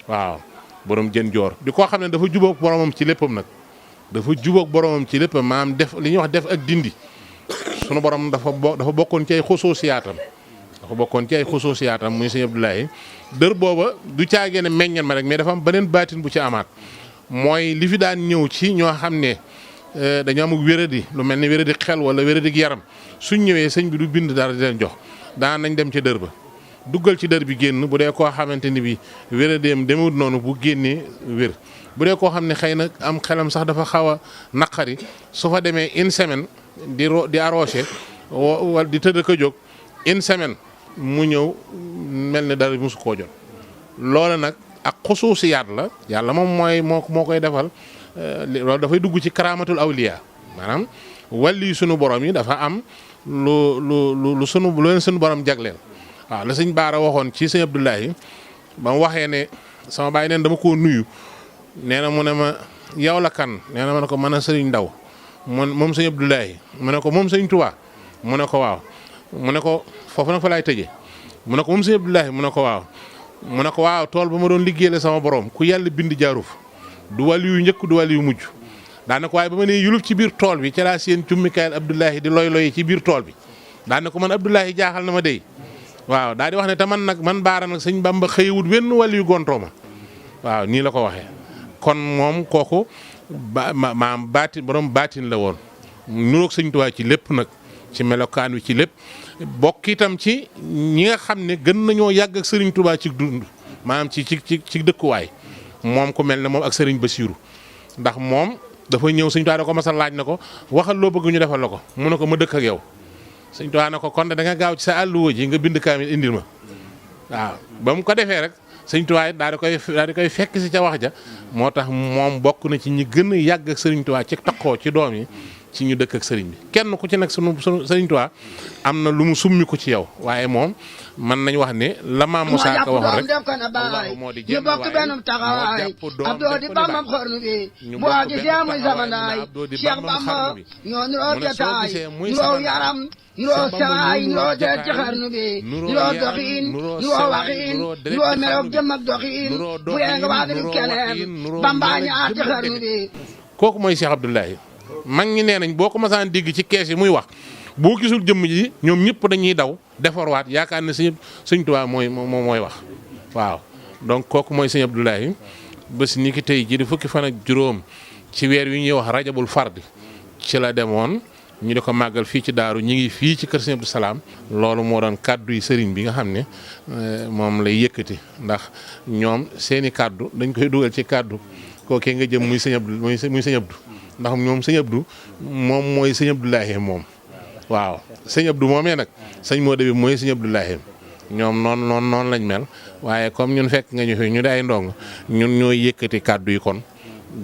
waaw borom jën joor di koo xam ne dafa jubóog boromam ci léppam nag dafa jubóog boromam ci léppam maanaam def li ñuy wax def ak dindi sunu borom dafa bokkoon ci ay xusuusiyaatam muy sëñ Abdoulahi dër booba du caagee ne meññan ma rek mais dafa am beneen baatin bu ci amaat mooy li fi daan ñëw ci ñoo xam ne dañoo amuk wéradi lu mel ni wéradi xel wala wéradi yaram suñ ñëwee sëñ bi du bind dara di leen jox daan nañ dem ci dër ba duggal ci dër bi génn bu dee koo xamante ni bi wéradeem demewut noonu bu génnee wér bu dee koo xam ne xëy na am xelam sax dafa xaw a naqari su fa demee une semaine di arrosé wala di tëdd ko jóg une semaine mu ñëw mel ne dara musu koo jot loola nag ak xusuusiyaat la yàlla moom moo koy defal loolu dafay dugg ci karaamatul awliya maanaam wàlli sunu borom yi dafa am lu leen sunu borom jagleel waaw la sëñ Baara waxoon ci sëñ Abdoulahi ba mu waxee ne sama baay neen dama koo nuyu nee na mu ne ma yow la kan nee na ma ne ko mën a sëriñ Ndaw moom sëñ Abdoulahi mu ne ko moom sëñ Tuubaa mu ne ko waaw mu ne ko foofu nag fa laay tëjee mu ne ko moom sëñ Abdoulahi mu ne ko waaw mu ne ko waaw tool ba ma doon liggéeyale sama borom ku yàlla bind jaaruf du wàllu yu njëkk du wàllu yu mujj daana ko waaye ba ma nee yulub ci biir tool bi ca laa seen cummikaayal Abdoulahi di loy ci biir tool bi daana ko man Abdoulahi jaaxal na ma dey waaw daal di wax ne te man Baara nag sëñ Bamba xëyewut wenn wàllu yu gontoo ma waaw nii la ko waxee kon moom kooku maam borom baatin la woon nuroog sëñ Tuubaa ci lépp nag ci melokaan wi ci lépp bokk itam ci ñi nga xam ne gën nañoo yàgg ak sëriñ Tuubaa ci dund maanaam ci dëkkuwaay moom ku mel ne moom ak sëriñ Basiiru ndax moom dafa ñëw sëñ Tuubaa da ko mas a laaj na ko waxal loo bëgg ñu defal la ko mu ne ko ma dëkk ak yow sëñ Tuubaa na ko kon da nga gaaw ci sa àlluwa ji nga bind kaamil indil ma waaw ba mu ko defee rek sëñ Tuubaa daal di koy fekk si ca wax ja moo tax moom bokk na ci ñi gën a yàgg ak sëriñ Tuubaa ci takkoo ci doom yi ci ñu dëkk ak sëriñ bi kenn ku ci nekk sunu sëriñ Tuubaa am na lu mu summi ko ci yow waaye moom mën nañ wax ne la maam Musaa Ka waxoon rek Allahu moo di ñu bokk benn taxawaay Abdou di bambam xarnu bi boo gisee muy samandaay Cheikh Bamba ñoo nuroo jataay nuroo yaram nuroo sawaay nuroo deret ci xarnu bi nuroo doxiin nuroo waxiin nuroo meloog jëm ak doxiin bu yee nga waadalib keneen Bamba ñaar ci xarnu bi kooku mooy Cheikh Abdoulahi mag ñi nee nañ boo ko masaan digg ci kees yi muy wax boo gisul jëmm ji ñoom ñëpp dañuy daw defarwaat yaakaar ne sëñ Tuubaa mooy wax waaw donc kooku mooy sëñ Abdoulahi bés ni ki tey ji di fukki fan ak juróom ci weer wi ñuy wax rajabul fardi ci la demoon ñu di ko màggal fii ci daaru ñi ngi fii ci kër sëñ Abdou Salaam loolu moo doon kàddu yi sëriñ bi nga xam ne moom lay yëkkati ndax ñoom seeni kàddu dañ koy dugal ci kàddu kookee nga jëm muy sëñ Abdou ndax ñoom sëñ Abdou moom mooy sëñ Abdoulahi moom waaw sëñ Abdou moomee nag sëñ Modou bi mooy sëñ Abdoulahi ñoom noonu lañ mel waaye comme ñun fekk nga ñu fi ñu di ay ndong ñun ñooy yëkkati kàddu yi kon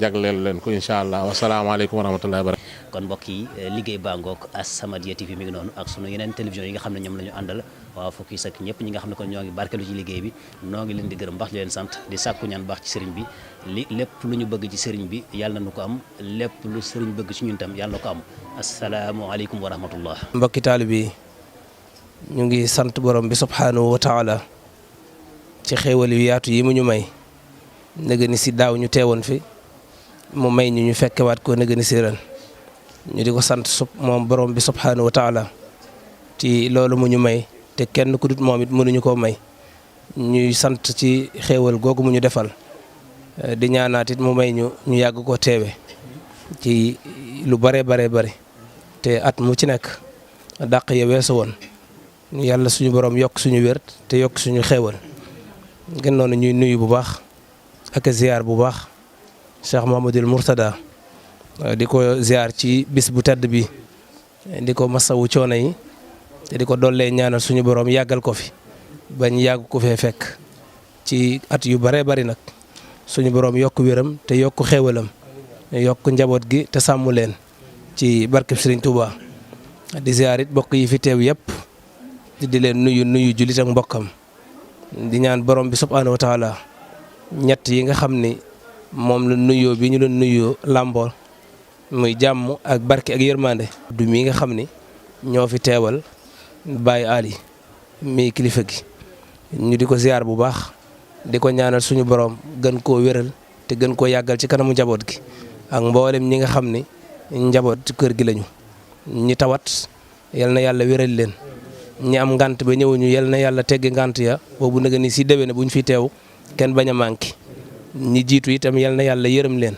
jagleel leen ko incha allah wasalaamaaleykum wa rahmatullahi wa barakatuh kon mbokk yi liggéey baa ngoog As-Samadiyya TV mi ngi noonu ak sunu yeneen télévision yi nga xam ne ñoom la ñu àndal waaw fokki sak ñëpp ñi nga xam ne kon ñoo ngi barkeelu ci liggéey bi noo ngi leen di gërëm baax di leen sant di sàkku ñaan baax ci sëriñ bi lépp lu ñu bëgg ci sëriñ bi yàlla na nu ko am lépp lu sëriñ bëgg ci ñun tam yàlla na ko am asalaamaaleykum wa rahmatullah. mbokki taalibe yi ñu ngi sant borom bi subhaanahu wa taala ci xéewal yu yaatu yi mu ñu may nëgë ni si daaw ñu teewoon fi mu may ñu fekkewaat ko nëgë ni si ren ñu di ko sant moom borom bi subhaanahu wa taala ci loolu mu ñu may te kenn ku dut moom it mënuñu koo may ñuy sant ci xéewal googu mu ñu defal di ñaanaat it mu may ñu yàgg koo teewe ci lu bare te at mu ci nekk dàq ya weesu woon yàlla suñu borom yokk suñu wér te yokk suñu xéewal ngeen noonu ñuy nuyu bu baax ak ziar bu baax Cheikh Mouhamadoul Mourtada di ko ziar ci bis bu tedd bi di ko masawu coono yi te di ko dollee ñaanal suñu borom yàggal ko fi bañ yàgg ko fee fekk ci at yu bare bari nag suñu borom yokk wéram te yokk xéewalam yokk njaboot gi te sàmm leen ci barkeb Serigne Touba di ziar it bokk yi fi teew yëpp di leen nuyu jullit ak mbokkam di ñaan borom bi subhaanahu wa taala ñett yi nga xam ni moom la nuyoo bi ñu doon nuyoo làmbool muy jàmm ak barke ak yërmande du mi nga xam ni ñoo fi teewal Baye Ali mi kilifa gi ñu di ko ziar bu baax di ko ñaanal suñu borom gën koo wéral te gën koo yàggal ci kanamu njaboot gi ak mboolem ñi nga xam ni njaboot ci kër gi lañu ñi tawat yal na yàlla wéral leen ñi am ngant ba ñëwuñu yal na yàlla teggi ngant ya boobu nag ni si déwéne buñ fi teew kenn bañ a manqué ñi jiitu itam yal na yàlla yërëm leen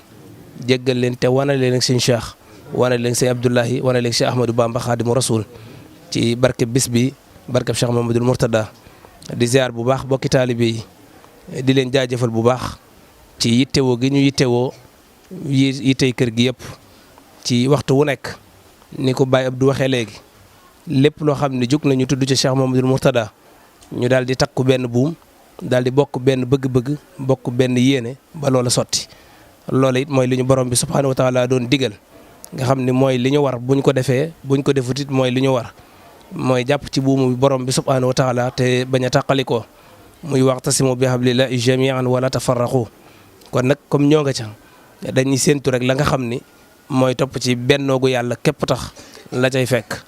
jéggal leen te wane leen ak sëñ Cheikh wane leen sëñ Abdoulahi wane leen Cheikh Ahmadou Bamba Khadimu Rasul ci barkeb bis bi barkeb Cheikh Mouhamadoul Mourtada di ziar bu baax bokki taalibe yi di leen jaajëfal bu baax ci yittewoo gi ñu yittewoo yittey kër gi yëpp ci waxtu wu nekk ni ko Baye Abdou waxee léegi lépp loo xam ne jug nañu tudd ci Cheikh Mouhamadoul Mourtada ñu daal di takku benn buum daal di bokk benn bëgg-bëgg bokk benn yéene ba loola sotti loola it mooy li ñu borom bi subhaanahu wa taala doon digal nga xam ne mooy li ñu war buñ ko defee buñ ko defut it mooy li ñu war mooy jàpp ci buumu borom bi subhaanahu wa taala te bañ a tàqalikoo muy wa'tasimu bi hablillahi jami'an wala tafarraqu kon nag comme ñoo nga ca dañuy séentu rek la nga xam ni mooy topp ci bennoogu yàlla képp tax la cay fekk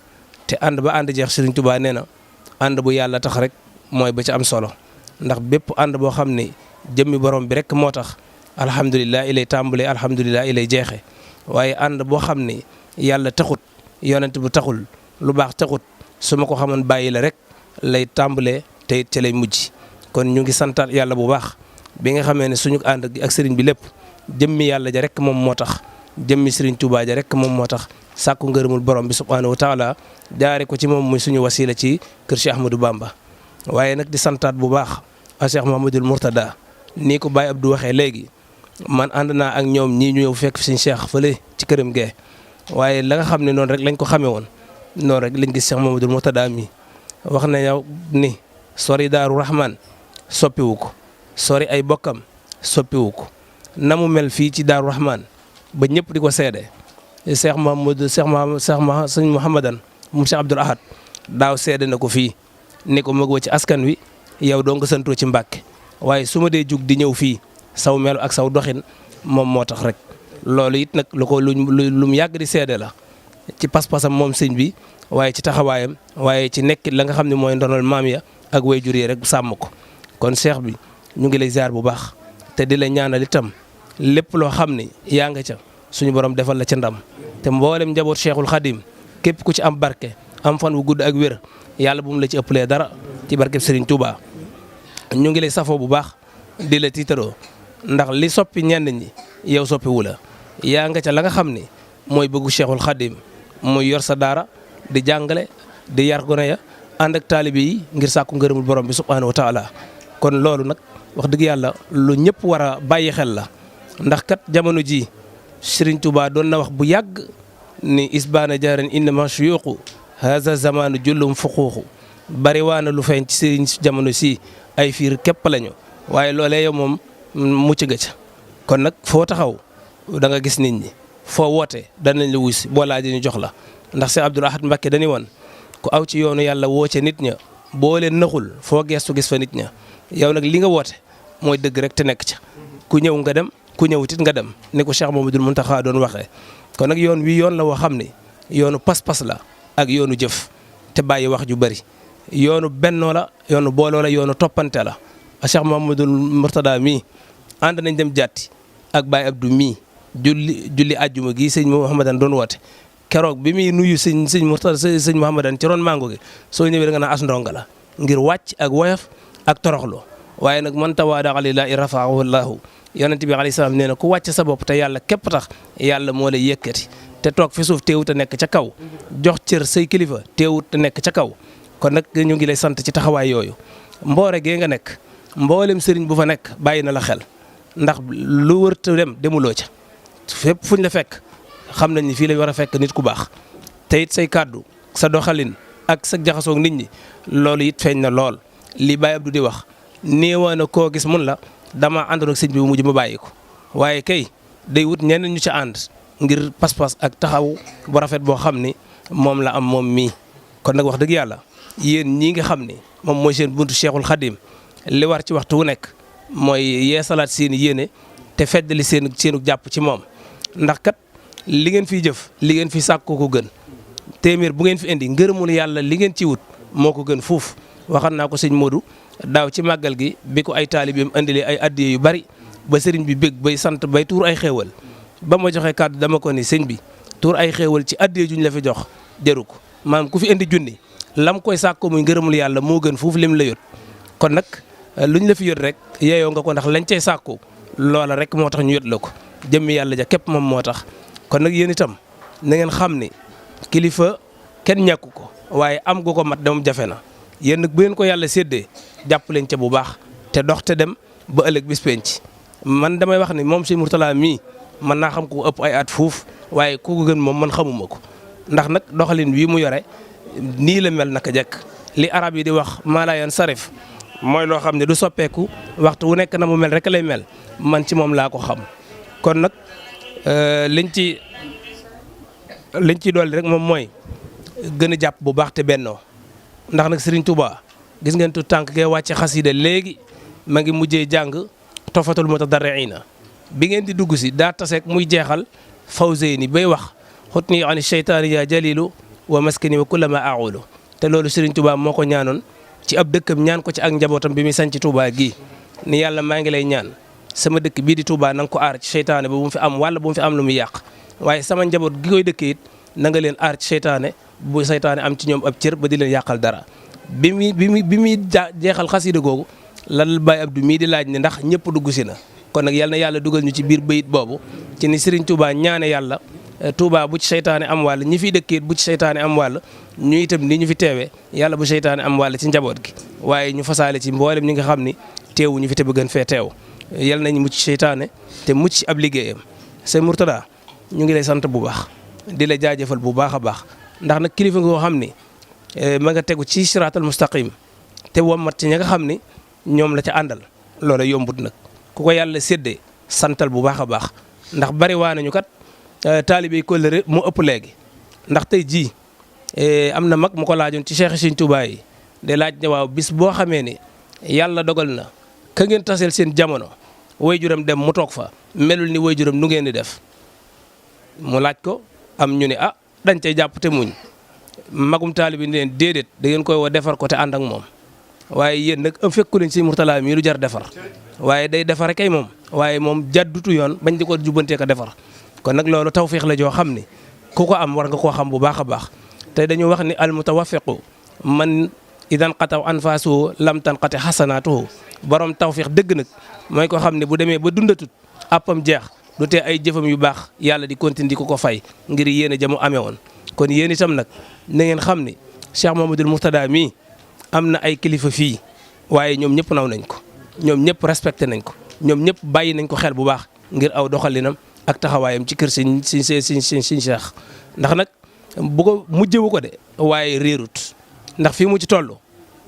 te ànd ba ànd jeex Serigne Touba nee na ànd bu yàlla tax rek mooy ba ci am solo ndax bépp ànd boo xam ni jëmmi borom bi rek moo tax alhamdulilah ilay tàmbalee alhamdulilah ilay jeexee waaye ànd boo xam ni yàlla taxut yonent bu taxul lu baax taxut su ma ko xamoon bàyyi la rek lay tàmbalee te it ca lay mujj kon ñu ngi santaat yàlla bu baax bi nga xamee ne suñu ànd gi ak sëriñ bi lépp jëmmi yàlla ja rek moom moo tax jëmmi sëriñ Touba ja rek moom moo tax sàkku ngërëmul borom bi subhaanahu wa taala jaare ko ci moom muy suñu wasila ci kër Cheikh Ahmadou Bamba waaye nag di santaat bu baax a Cheikh Mouhamadoul Mourtada nii ko Baye Abdou waxee léegi man ànd naa ak ñoom ñii ñu ñëw fekk suñu Cheikh fële ci këram gee waaye la nga xam ne noonu rek lañ ko xamee woon noonu rek lañ gis Cheikh Mouhamadoul Mourtada mi wax na yow ni sori Daaru Rahman soppiwu ko sori ay bokkam soppiwu ko na mu mel fii ci Daaru Rahman ba ñëpp di ko seede Cheikh sëñ Mouhamadan moom Cheikh Abdoul Ahad daaw seede na ko fii ni ko mag wa ci askan wi yow doo nga santoo ci Mbàkke waaye su ma dee jug di ñëw fii saw melu ak saw doxin moom moo tax rek loolu it nag lu ko lu mu yàgg di seede la ci pas-pasam moom sëñ bi waaye ci taxawaayam waaye ci nekkit la nga xam ne mooy ndonal maam ya ak way jur yi rek sàmm ko kon Cheikh bi ñu ngi lay ziar bu baax te di la ñaanal itam lépp loo xam ne yaa nga ca suñu borom defal la ca ndam te mboolem njaboot Cheikhul Khadim képp ku ci am barke am fan wu gudd ak wér yàlla bu mu la ci ëppalee dara ci barkeb Serigne Touba ñu ngi lay safoo bu baax di la tiitaroo ndax li soppi ñenn ñi yow soppi wu la yaa nga ca la nga xam ni mooy bëggu Cheikhul Khadim muy yor sa daara di jàngale di yar gone ya ànd ak taalibe yi ngir sàkku ngërëmul borom bi subhaanahu wa taala kon loolu nag wax dëgg yàlla lu ñëpp war a bàyyi xel la ndax kat jamono ji Serigne Touba doon na wax bu yàgg ni isbaana jaaran innama shuyuqu haza zamanu jullum fuquuxu bari waana lu feeñ ci Serigne jamono si ay fiir képp lañu waaye loolee yow moom mucc nga ca kon nag foo taxaw da nga gis nit ñi foo woote danañ la wuy si boo laajee ñu jox la ndax Cheikh Abdoul Ahad Mbacké dañuy woon ku aw ci yoonu yàlla woo ca nit ña boo leen naxul foo geestu gis fa nit ña yow nag li nga woote mooy dëgg rek te nekk ca ku ñëw nga dem ku ñëwutit nga dem ni ko Cheikh Mamadou Mountakha doon waxee kon nag yoon wi yoon la woo xam ni yoonu pas-pas la ak yoonu jëf te bàyyi wax ju bëri yoonu bennoo la yoonu booloo la yoonu toppante la Cheikh Mamadou Mourtada mii ànd nañ dem jàtti ak Baye Abdou mii julli àjjuma gi sëñ Mouhamadan doon woote keroog bi muy nuyu sëñ Mourtada sëñ Mouhamadan ci ron mango gi soo ñëwee da nga naan as ndonga la ngir wàcc ak woyof ak toroxlu waaye nag man tawaada lillaahi rafa'ahu llaahu yonent bi alayhi salaam nee na ku wàcc sa bopp te yàlla képp tax yàlla moo lay yëkkati te toog fi suuf teewut a nekk ca kaw jox cër say kilifa teewut a nekk ca kaw kon nag ñu ngi lay sant ci taxawaay yooyu mboore gee nga nekk mboolem sëriñ bu fa nekk bàyyi na la xel ndax lu wërta dem demuloo ca fépp fuñ la fekk xam nañ ni fii lañ war a fekk nit ku baax te it say kàddu sa doxalin ak sa jaxasoog nit ñi loolu it feeñ na lool li Baye Abdou di wax néewaa na koo gis mun la dama àndoon ak sëñ bi bu mujj ma bàyyi ko waaye kay day wut ñeneen ñu ca ànd ngir pas-pas ak taxaw bu rafet boo xam ni moom la am moom mii kon nag wax dëgg yàlla yéen ñii nga xam ni moom mooy seen buntu Cheikhul Khadim li war ci waxtu wu nekk mooy yeesalaat seen yéene te feddali seenu jàpp ci moom ndax kat li ngeen fiy jëf li ngeen fi sàkkoo ko gën téeméer bu ngeen fi indi ngërëmul yàlla li ngeen ci wut moo ko gën fuuf waxan naa ko sëñ Modou daaw ci màggal gi bi ko ay taalibeem indilee ay addiye yu bari ba sëriñ bi bég bay sant bay tuur ay xéewal ba ma joxe kàddu dama ko ni sëñ bi tuur ay xéewal ci addiye juñ la fi jox jëru ko maanaam ku fi indi junni lam koy sàkko muy ngërëmul yàlla moo gën fuuf lim la yot kon nag luñ la fi yot rek yeeyoo nga ko ndax lañ cay sàkko loola rek moo tax ñu yot la ko jëmmi yàlla ja képp moom moo tax kon nag yéen itam na ngeen xam ni kilifa kenn ñàkku ko waaye am gu ko mat de moom jafe na yéen nag bu ngeen ko yàlla séddee jàpp leen ca bu baax te dox te dem ba ëllëg bis penc man damay wax ni moom Sëñ Mourtada mii mën naa xam ko ëpp ay at fuuf waaye ku ko gën moom man xamuma ko ndax nag doxalin wii mu yore nii la mel naka jekk li arab yi di wax maalayan sarif mooy loo xam ne du soppeeku waxtu wu nekk na mu mel rek lay mel man ci moom laa ko xam kon nag liñ ci dolli rek moom mooy gën a jàpp bu baax te bennoo ndax nag Serigne Touba gis ngeen tu tànk kee wàcce xasida léegi ma ngi mujjee jàng tofatul mutadarriina bi ngeen di dugg si daa taseek muy jeexal fawzeyni bay wax xutni ani sheytaani ya jalilu wa maskani wa kullama aulu te loolu Serigne Touba moo ko ñaanoon ci ab dëkkam ñaan ko ci ak njabootam bi muy sanc Touba gii ni yàlla maa ngi lay ñaan sama dëkk bii di Touba na nga ko aar ci seytaane ba bu mu fi am wala bu mu fi am lu muy yàq waaye sama njaboot gi koy dëkkee it na nga leen aar ci seytaane bu seytaane am ci ñoom ab cër ba di leen yàqal dara bi muy jeexal xasida googu lal Baye Abdou mii di laaj ne ndax ñëpp dugg si na kon nag yal na yàlla dugal ñu ci biir bayit boobu ci ni Serigne Touba ñaane yàlla Touba bu ci seytaane am wàll ñi fiy dëkkee bu ci seytaane am wàll ñu itam ni ñu fi teewee yàlla bu seytaane am wàll ci njaboot gi waaye ñu fasaale ci mboolem ñi nga xam ni teewu ñu fi te bëggan fee teew yal nañu mucc seytaane te mucc ci ab liggéeyam Sëñ Mourtada ñu ngi lay sant bu baax di la jaajëfal bu baax a baax ndax nag kilifa nga koo xam ni ma nga tegu ci siraatal mustaqim te wommat ci ña nga xam ni ñoom la ca àndal loola yombut nag ku ko yàlla séddee santal bu baax a baax ndax bari waa nañu kat taalibe kóllëre mu ëpp léegi ndax tey jii am na mag mu ko laajoon ci Cheikh Sëñ Touba yi de laaj ne waaw bis boo xamee ni yàlla dogal na ka ngeen taseel seen jamono waajuram dem mu toog fa melul ni waajuram nu ngeen di def mu laaj ko am ñu ne dañ cay jàpp te muñ magum taalibe ni leen déedéet da ngeen koy woo defar ko te ànd ak moom waaye yéen nag am fekku leen Sëñ Mourtada mii lu jar defar waaye day defar kay moom waaye moom jàddutu yoon bañ di ko jubbantee ko defar kon nag loolu tawfiix la joo xam ni ku ko am war nga koo xam bu baax a baax te dañu wax ni al mutawafiqu man idan qataw anfasuhu lam tanqati xasanaatuhu borom tawfiix dëgg nag mooy ko xam ne bu demee ba dundatut àppam jeex du tee ay jëfam yu baax yàlla di continuer di ko fay ngir yéen a jamu amee woon kon yéen itam nag na ngeen xam ni Cheikh Mamadou Mourtada mii am na ay kilifa fii waaye ñoom ñëpp naw nañ ko ñoom ñëpp respecté nañ ko ñoom ñëpp bàyyi nañ ko xel bu baax ngir aw doxalinam ak taxawaayam ci kër siñ Cheikh ndax nag bu ko mujjewu ko de waaye réerut ndax fii mu ci toll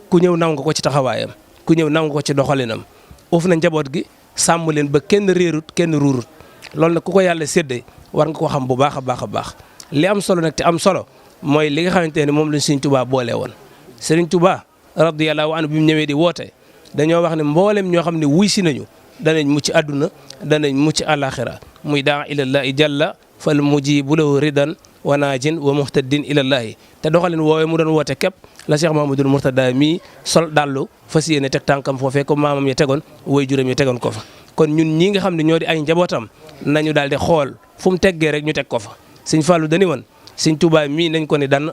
ku ñëw naw nga ko ci taxawaayam ku ñëw naw nga ko ci doxalinam uuf na njaboot gi sàmm leen ba kenn réerut kenn ruurut loolu nag ku ko yàlla séddee war nga ko xam bu baax a baax a baax li am solo nag te am solo mooy li nga xamante ne moom lañ Sëriñ Tuubaa boole woon Sëriñ Tuubaa radiyallahu anhu bi mu ñëwee di woote dañoo wax ne mboolem ñoo xam ne wuy si nañu danañ mucc àdduna danañ mucc àllaaxira muy daa ilallahi jalla fal mujibu lahu ridan wa naajin wa muhtadin ilallahi te doxalin woowee mu doon woote képp la Cheikh Mahamadul Mourtada mii sol dallu fas yéene teg tànkam foofee ko maamam ya tegoon way juróom ya tegoon ko fa kon ñun ñii nga xam ne ñoo di ay njabootam nañu daal di xool fu mu teggee rek ñu teg ko fa Sëñ Fallu dañu woon Sëñ Tuubaa mii nañ ko ni dan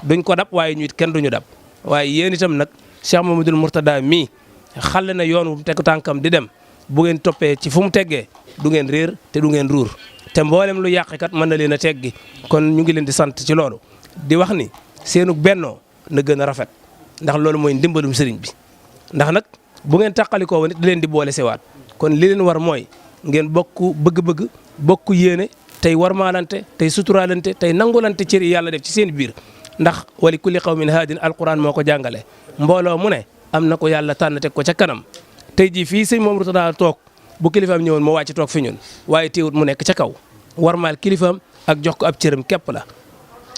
duñ ko dab waaye ñu it kenn duñu dab waaye yéen itam nag Cheikh Mahamadul Mourtada mii xale na yoon wu mu teg tànkam di dem bu ngeen toppee ci fu mu teggee du ngeen réer te du ngeen ruur te mboolem lu yàqkat mën na leen a teggi kon ñu ngi leen di sant ci loolu di wax ni seenu bennoo na gën a rafet ndax loolu mooy ndimbalum sëriñ bi ndax nag bu ngeen tàqalikoo woon it di leen di boole sewaat kon li leen war mooy ngeen bokk bëgg-bëgg bokk yéene tey warmaalante tey suturaalante tey nangulante cër yi yàlla def ci seen biir ndax wali kulli qawmin haadin alquran moo ko jàngale mbooloo mu ne am na ko yàlla tànn teg ko ca kanam tey jii fii sëñ Mourtada toog bu kilifaam ñëwoon moo wàcc toog fi ñun waaye teewut mu nekk ca kaw warmaal kilifaam ak jox ko ab cëram képp la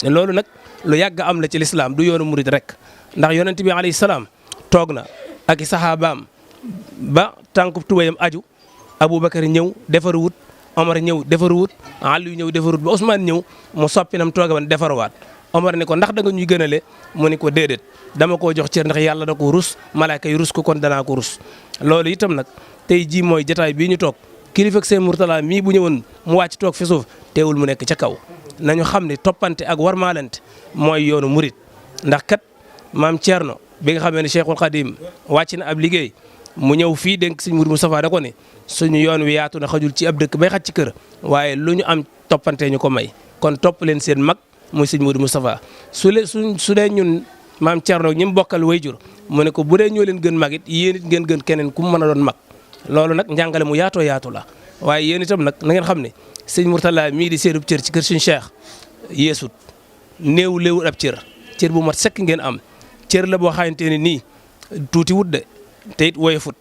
loolu nag lu yàgg am la ci lislaam du yoonu murid rek ndax yonent bi alayhi salaam toog na ak i saxaabaam ba tànkub tubayam aju Aboubacar ñëw defaruwut Omar ñëw defaruwut Aliou ñëw defaruwut ba Ousmane ñëw mu soppinam toogaban defaruwaat Omar ne ko ndax da nga ñuy gënale mu ne ko déedéet dama koo jox cër ndax yàlla da ko rus malaaka yi rus ko kon danaa ko rus loolu itam nag tey jii mooy jotaay bii ñu toog kilifa ak seen Mourtada mii bu ñëwoon mu wàcc toog fi suuf teewul mu nekk ca kaw nañu xam ne toppante ak warmaalante mooy yoonu murit ndax kat maam Thierno bi nga xamee ne Cheikhul Khadim wàcc na ab liggéey mu ñëw fii dénk sëñ Mourou Moustapha da ko ne suñu yoon wi yaatu na xajul ci ab dëkk bay xaj ci kër waaye lu ñu am toppante ñu ko may kon topp leen seen mag muy sëñ Mourou Moustapha su dee ñun maam Thierno ñi mu bokkal wayjur mu ne ko bu dee ñoo leen gën mag it yéen it ngeen gën keneen ku mu mën a doon mag loolu nag njàngale mu yaatoo yaatu la waaye yéen itam nag na ngeen xam ne sëñ Mourtada mii di seenub cër ci kër suñu Cheikh yeesut néew léewul ab cër bu mat sekk ngeen am cër la boo xamante ne nii tuuti wut de te it woyefut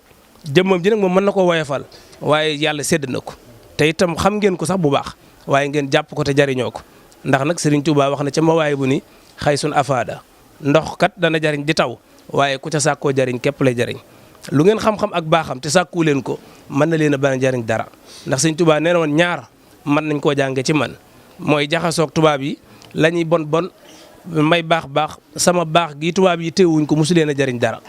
jëmmam ji nag moom mën na koo woyefal waaye yàlla sédd na ko te itam xam ngeen ko sax bu baax waaye ngeen jàpp ko te jariñoo ko ndax nag Serigne Touba wax na ca mawaay bu ni xay sun afaada ndox kat dana jariñ di taw waaye ku ca sàkkoo jariñ képp lay jariñ lu ngeen xam-xam ak baaxam te sàkku leen ko mën na leen a bañ a jariñ dara ndax Serigne Touba nee na woon ñaar mën nañ koo jànge ci man mooy jaxasoog tubaab yi la ñuy bon may baax sama baax gi tubaab yi teewuñ ko mosu leen a jariñ dara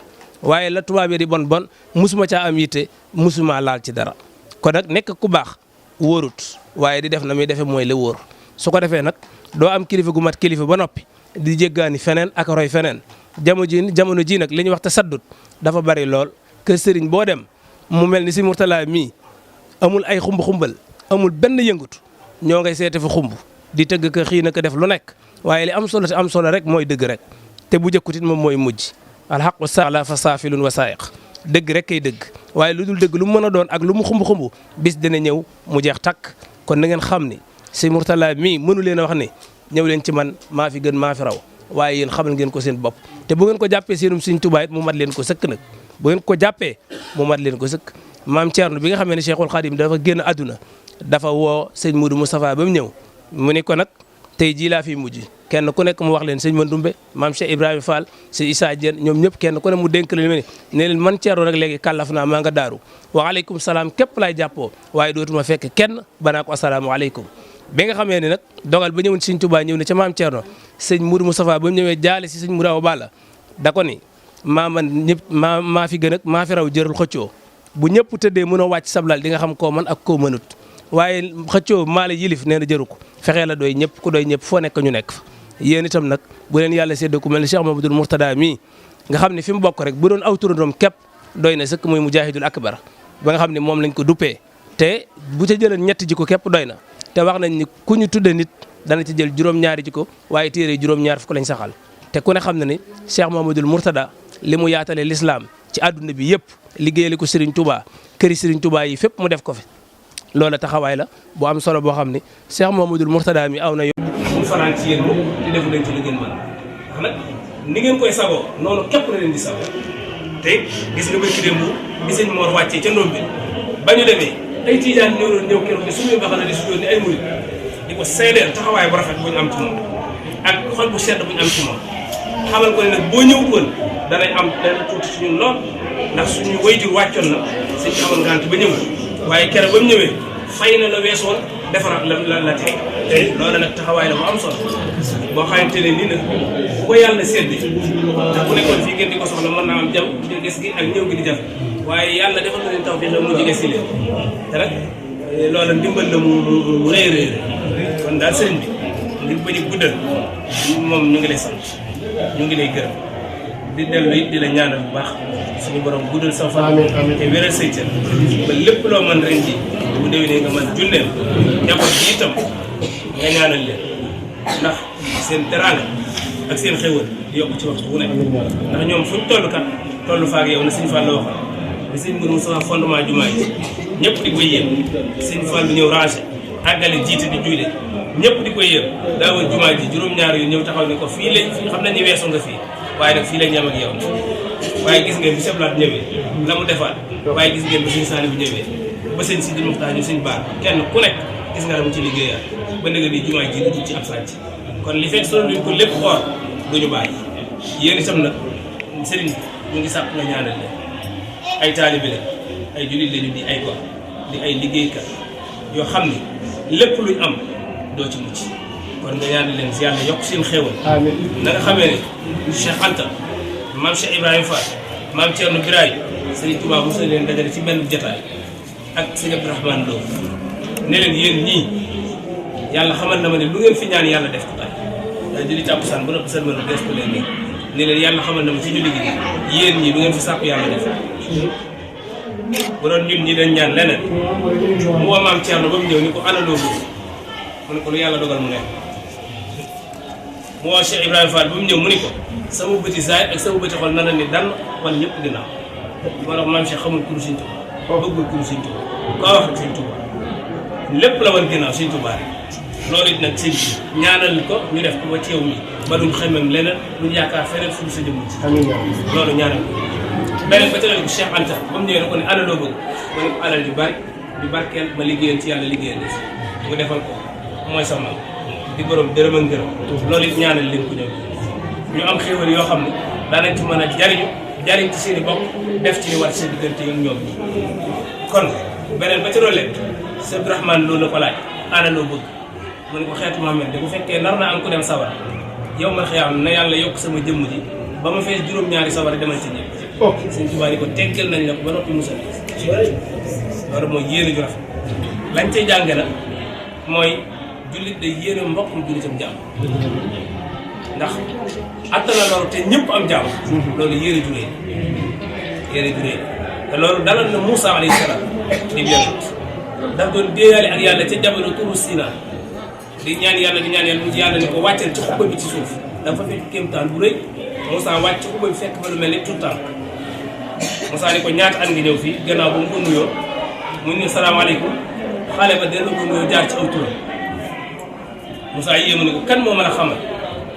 waaye la tubaab yi di bon musuma caa am yitte musuma laal ci dara kon nag nekk ku baax wóorut waaye di def na muy defee mooy la wóor su ko defee nag doo am kilifa gu mat kilifa ba noppi di jéggaani feneen ak roy feneen jamono ji nag li ñuy wax te saddut dafa bari lool kër sëriñ boo dem mu mel ni si Mourtada mii amul ay xumbal amul benn yëngut ñoo ngay seete fa xumb di tëgg ko xii na ko def lu nekk waaye li am solo te am solo rek mooy dëgg rek te bu jëkkutit moom mooy mujj alxaqu saala fa saafilun wa saayiq dëgg rek kay dëgg waaye lu dul dëgg lu mu mën a doon ak lu mu xumb bis dina ñëw mu jeex takk kon na ngeen xam ni si Mourtada mii mënu leen a wax ni ñëw leen ci man maa fi gën maa fi raw waaye yéen xamal ngeen ko seen bopp te bu ngeen ko jàppee seenum Sëriñ Tuubaa it mu mat leen ko sëkk nag bu ngeen ko jàppee mu mat leen ko sëkk maam Thierno bi nga xamee ne Cheikhul Khadim dafa génn àdduna dafa woo sëñ Moudou Moustapha ba mu ñëw mu ni ko nag tey jii laa fi mujj kenn ku nekk mu wax leen sëñ Mandoumbe maam Cheikh Ibrahima Fall sëñ Issa Diène ñoom ñëpp kenn ku ne mu dénk leen ne leen man Thierno rek léegi kàllaf naa maa nga daaru wa aleykum salaam képp laay jàppoo waaye dootuma fekk kenn banaa ko asalaamaaleykum bi nga xamee ne nag dogal ba ñëwoon sëñ Touba ñëw ne ca maam Thierno sëñ Moudou Moustapha ba mu ñëwee jaale si sëñ Moudou Balla da ko ni maa fi gën ak maa fi raw jërul xëccoo bu ñëpp tëddee mënoo wàcc sablal di nga xam koo man ak koo mënut waaye xëccoo maa la yilif nee na jëru ko fexee la doy ñëpp ku doy ñëpp foo nekk ñu nekk fa yéen itam nag bu leen yàlla séddee ku mel ne Cheikh Mamadou Mourtada mii nga xam ne fi mu bokk rek bu doon aw turandoom képp doy na sëkk muy mujahidul akbar ba nga xam ne moom lañ ko duppee te bu ca jëlee ñetti jikko képp doy na te wax nañ ni ku ñu tudde nit dana ci jël juróom-ñaari jikko waaye téere juróom-ñaar fukk lañ saxal te ku ne xam na ni Cheikh Mamadou Mourtada li mu yaatalee l'islam ci àdduna bi yëpp liggéeyale ko Serigne Touba këri Serigne Touba yi fépp mu def ko fi loola taxawaay la bu am solo boo xam ne Cheikh Mamadou Mourtada mi aw na yoon mu fanaan ci yéen di def leen ci li ngeen mën ndax nag ni ngeen koy sagoo noonu képp la leen di sagoo te gis nga bëgg démb bi sëñ Mor wàccee ca ndoom bi ba ñu demee ay tiijaan ñëw keroog ne suñuy baxana di sujjóot ni ay murid di ko seedeel taxawaay bu rafet bu ñu am ci moom ak xol bu sedd bu ñu am ci moom xamal ko ne nag boo ñëwut woon danay am dana tuuti ci ñun lool ndax suñu wayjur wàccoon na sëñ bi amoon ngant ba ñëw waaye keroog ba mu ñëwee fay na la weesoon defaraat la tey tey loolu nag taxawaay la bu am solo boo xamante ne nii nag bu ko yàlla séddee ndax bu nekkoon fii ngeen di ko soxla mën naa am jam gis gi ak ñëw gi di jafe waaye yàlla defal na leen taw bi la mu jege si leen te nag loolu ndimbal la mu rëy rëy kon daal sëriñ bi ngir bañ a guddal moom ñu ngi lay sant ñu ngi lay gërëm di dellu it di la ñaanal bu baax suñu borom guddal sa fan te wéral say cër ba lépp loo mën ren ji bu déwénee nga mën junneel njaboot bi itam nga ñaanal leen ndax seen teraanga ak seen xéwal di yokk ci waxtu bu nekk ndax ñoom fuñ toll kat toll faak yow na sëñ Fall la waxal di sëñ Mourou Moussa fondement jumaa yi ñëpp di koy yéem sëñ Fall bi ñëw rangé àggale jiite di juyle ñëpp di koy yéem daa woon jumaa ji juróom-ñaar yu ñëw taxaw ni ko fii lañ fi xam nañ ni weesu nga fii waaye nag fii lañ ñam ak yow waaye gis ngeen bi seblaat ñëwee la mu defaat waaye gis ngeen ba sëñ Saali bi ñëwee ba sëñ Sidi Muxtaar ñu sëñ Baar kenn ku nekk gis nga la mu ci liggéeyaat ba ndëga di jumaa ji du ci ab sàcc kon li fekk solo luñ ko lépp xoor duñu bàyyi yéen itam nag sëriñ bi ñu ngi sàpp nga ñaanal leen ay taalibe lañ ay jullit lañu di ay gor di ay liggéeykat yoo xam ne lépp luñ am doo ci mucc kon nga ñaanal leen si yàlla yokk seen xéewal na nga xamee ne Cheikh Anta maam Cheikh Ibrahima Fall maam Thierno Biraye Sëriñ Tuubaa mos na leen dajale ci benn jotaay ak sëñ Abdourahmane Lo ne leen yéen ñii yàlla xamal na ma ne lu ngeen fi ñaan yàlla def ko tay daa julli tàkkusaan ba noppi sëlmal na des ko leen nii ne leen yàlla xamal na ma ci julli gi yéen ñii lu ngeen fi sàpp yàlla def bu doon ñun ñi dañ ñaan leneen mu woo maam Thierno ba mu ñëw ni ko ana loo bëgg mu ne ko lu yàlla dogal mu nekk mu woo Cheikh Ibrahima Fall ba mu ñëw mu ni ko sama bëti zaay ak sama bëti xol na na ni dann wala ñëpp ginnaaw moo tax maam Cheikh xamul kuru Sëñ Tuubaa bëggul kuru Sëñ Tuubaa koo wax Sëñ Tuubaa lépp la woon ginnaaw Sëñ Tuubaa rek loolu it nag sëñ bi ñaanal ko ñu def ko ba ci yow mi ba duñ xamem leneen duñ yaakaar feneen fu sa jëmm ci loolu ñaanal ko beneen ba tëral ko Cheikh Anta ba mu ñëwee ne ko ne ana loo bëgg ma ne ko alal ju bari di barkeel ma liggéeyal ci yàlla liggéeyal des mu defal ko mooy sama di borom dërëm ak ngërëm loolu it ñaanal leen ko ñëw ñu am xéwal yoo xam ne daanañ ci mën a jariñ ci seen i bopp def ci li war seen diggante ak ñoom kon beneen ba ci loolu Sëñ Abdourahmane loolu la ko laaj ana loo bëgg mu ne ko xeetu Muhammad de bu fekkee nar na am ku dem sawar yow man xëyaam na yàlla yokk sama jëmm ji ba ma fees juróom-ñaari sawar demal ci ñëpp Sëñ Tuubaa ni ko teggal nañ la ko ba noppi musal loolu mooy yéene ju rafet lañ cay jànge nag mooy jullit day yéene mbokkum jullitam jàmm ndax attana loolu te ñëpp am jàmm loolu yéene ju réy te loolu dalal na Moussa alayhi salaam di yonent daf doon déeyaale ak yàlla ca jamono Tuuru Sina di ñaan yàlla mu yàlla ni ko wàcceel ci xubba bi ci suuf dafa fekk kéemtaan bu rëy Moussa wàcc ci xubba bi fekk fa lu mel ni tout temps Moussa ni ko ñaata at ngi ñëw fii gannaaw ba mu ko nuyoo mu ne salaamaaleykum xale ba dellu ko nuyoo jaar ci aw turam Moussa yéemu ni ko kan moo mën a xamal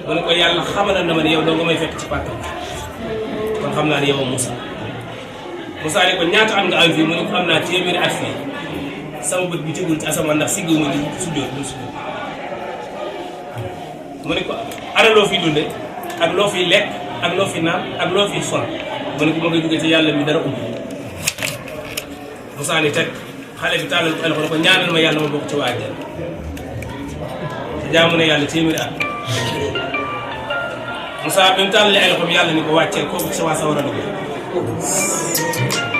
mu ne ko yàlla xamal na ma ne yow doo nga may fekk ci pàkkam kon xam naa ne yow Moussa Moussa ni ko ñaata at nga am fii mu ne ko am naa téeméeri at fii sama bët bi tegul ci asamaan ndax siggu ma di sujjóot mu ne ko ana loo fi dunde ak loo fi lekk ak loo fi naan ak loo fi sol mu ne ko ma nga jóge ci yàlla mi dara umb Moussa ni teg xale bi tàllal ko ne ko ñaanal ma yàlla ma bokk ci waa àjjana te jaamu ne yàlla téeméeri at Moussa bi mu tàllalee ay loxoom yàlla ni ko wàcceel kooku ci waa sawara dugg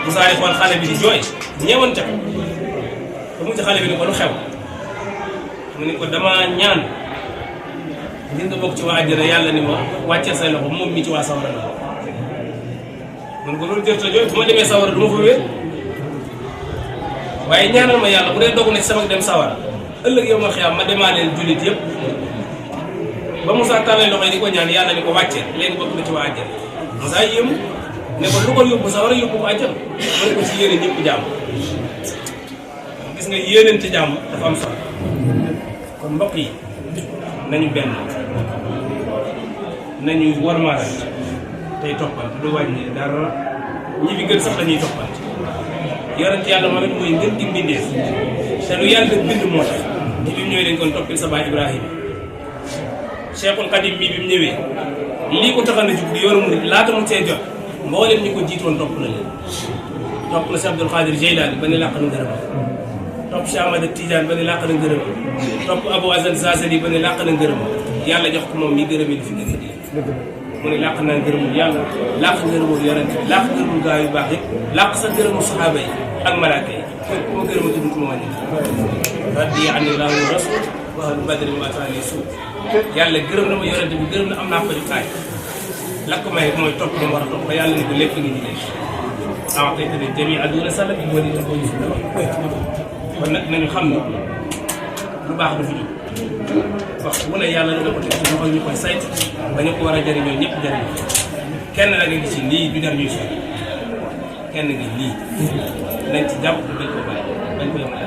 Moussa ni xool xale bi di jooy ñeewante ko ba mu ci xale bi ni ko lu xew mu ni ko dama ñaan ngir nga bokk ci waa àjjana yàlla ni ma wàcceel say loxo moom mi ci waa sawara la mun ko loolu jërta jooy bu ma demee sawara du ma fa wér waaye ñaanal ma yàlla bu dee dogu na ci sama dem sawara ëllëg yow ma xiyaam ma demaaleel jullit yëpp ba Moussa tàllee loxo yi di ko ñaan yàlla ni ko wàcceel léegi bokk na ci waa àjjana Moussa yéemu ne ko lu ko yóbbu sawara yóbbu ko àjjana mu ne ko ci yéene ñëpp jàmm gis nga yéenante jàmm dafa am solo kon mbokk yi nañu benn nañu warmaalante tey toppante du wàññi dara ñi fi gën sax dañuy toppante yonent yàlla moom it mooy ngën gi mbindeef te lu yàlla bind moo tax ci bi mu ñëwee dañ kon toppil sa baay Ibrahima Cheikhul Khadim bi mu ñëwee lii ko taxal na jug di yoonu murid laata mu see jot mboolem ñi ko jiitoon topp na leen topp na Cheikh Abdoul Khadir Jeylaani ba ne làq na ngërëm topp Cheikh Ahmad Tidiane ba ne làq na ngërëm topp Abou Azal Zazali ba ne làq na ngërëm yàlla jox ko moom mi gërëm yi di fi gën a dee mu ne làq naa ngërëmul yàlla làq ngërëmul yonent bi làq ngërëmul gaa yu baax yi làq sa ngërëmul saxaaba yi ak malaaka yi kon ku ma gërëma tudd ku ma wàññi raddi ani laahu wa rasul wa ahlu badri ma taali suuf yàlla gërëm na ma yonent bi gërëm na am naa ko ju kaay la ko may mooy topp na war a topp ba yàlla ni ko lépp ngi ñu lay awtayta ni jami aduna sala bi wali taxoo ñu suñu kon nag nañu xam ne lu baax du fi jóg wax bu ne yàlla dana ko teg ci loxo ñu koy saytu ba ñu ko war a jëriñoo ñëpp jëriñoo kenn la nga gis lii du jar ñuy seet kenn ngi lii nañ ci jàpp dañ ko bàyyi dañ ko yemale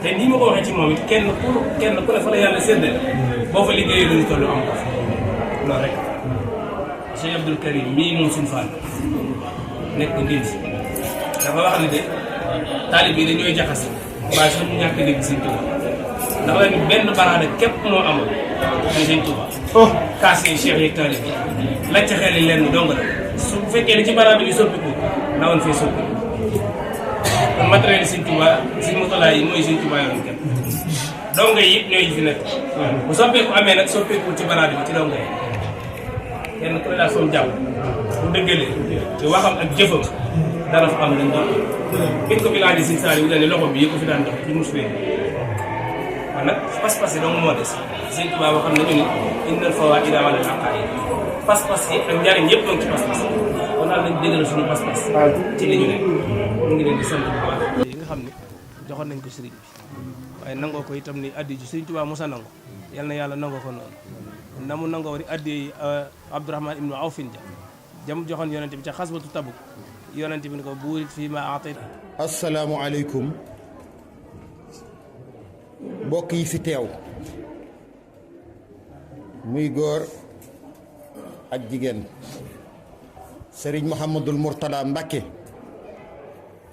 te nii ma ko waxee ci moom it kenn ku ne fa la yàlla séddale boo fa liggéeyee lu ñu toll am ko loolu rek Cheikh Abdoul Karim mii moom suñu Fall nekk ndindi dafa wax ne de taalib yi dañooy jaxase waaye suñu ñàkk dégg Sëñ Tuubaa ndax la ni benn baraada képp moo amoon muy Sëñ Tuubaa kaas yi cheikh yeeg taalib yi laaj ca xel yi leen dong la su fekkee ne ci baraada bi soppiku na woon fee soppiku kon matériel Sëñ Tuubaa Sëñ Murtadaa yi mooy Sëñ Tuubaa yoon kenn donga yi it ñooy fi nekk bu soppeeku amee nag soppeeku ci baraada bi ci donga yi kenn ku ne daal soom jàpp bu dëggalee ci waxam ak jëfam dara fa am lañ doon biñ ko fi laajee Sëñ Saaliw dañ ne loxo bi yëpp fi daan dox ci musfee kon nag pas-pas yi dong moo des Sëñ Tuubaa waxam nañu ni innal fawaa'ida ala al-aqaa'id pas-pas yi ak njariñ yëpp doon ci pas-pas kon daal nañ dëgëral suñu pas-pas ci li ñu nekk mu ngi leen di sant bu baax yi nga xam ne joxoon nañ ko sëriñ bi waaye nangoo ko itam ni addi ji Sëriñ Tuubaa mosa nango yal na yàlla nangoo ko noonu na mu nangoo di addi Abdourahman ibnu Awfin ja jam joxoon yonente bi ca xasbatu Tabuk yonente bi ni ko buurit fii ma atayt. asalaamualeykum mbokk yi fi teew muy góor ak jigéen sëriñ Mouhamadul Mourtada Mbacke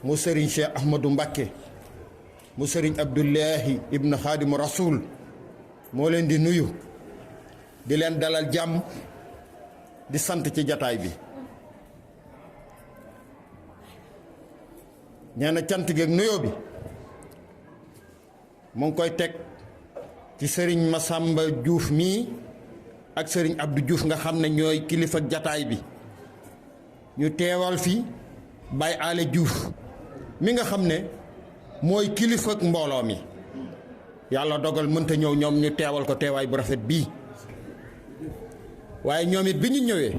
mu sëriñ Cheikh Ahmadou Mbacke mu sëriñ Abdullahi ibnu Xaadimu Rasul moo leen di nuyu di leen dalal jàmm di sant ci jataay bi nee na cant gi ak nuyoo bi mu ngi koy teg ci sëriñ Massamba Diouf mii ak sëriñ Abdou Diouf nga xam ne ñooy kilifa ak jataay bi ñu teewal fi Baye Ale Diouf mi nga xam ne mooy kilifa ak mbooloo mi yàlla dogal mënta ñëw ñoom ñu teewal ko teewaay bu rafet bii waaye ñoom it bi ñu ñëwee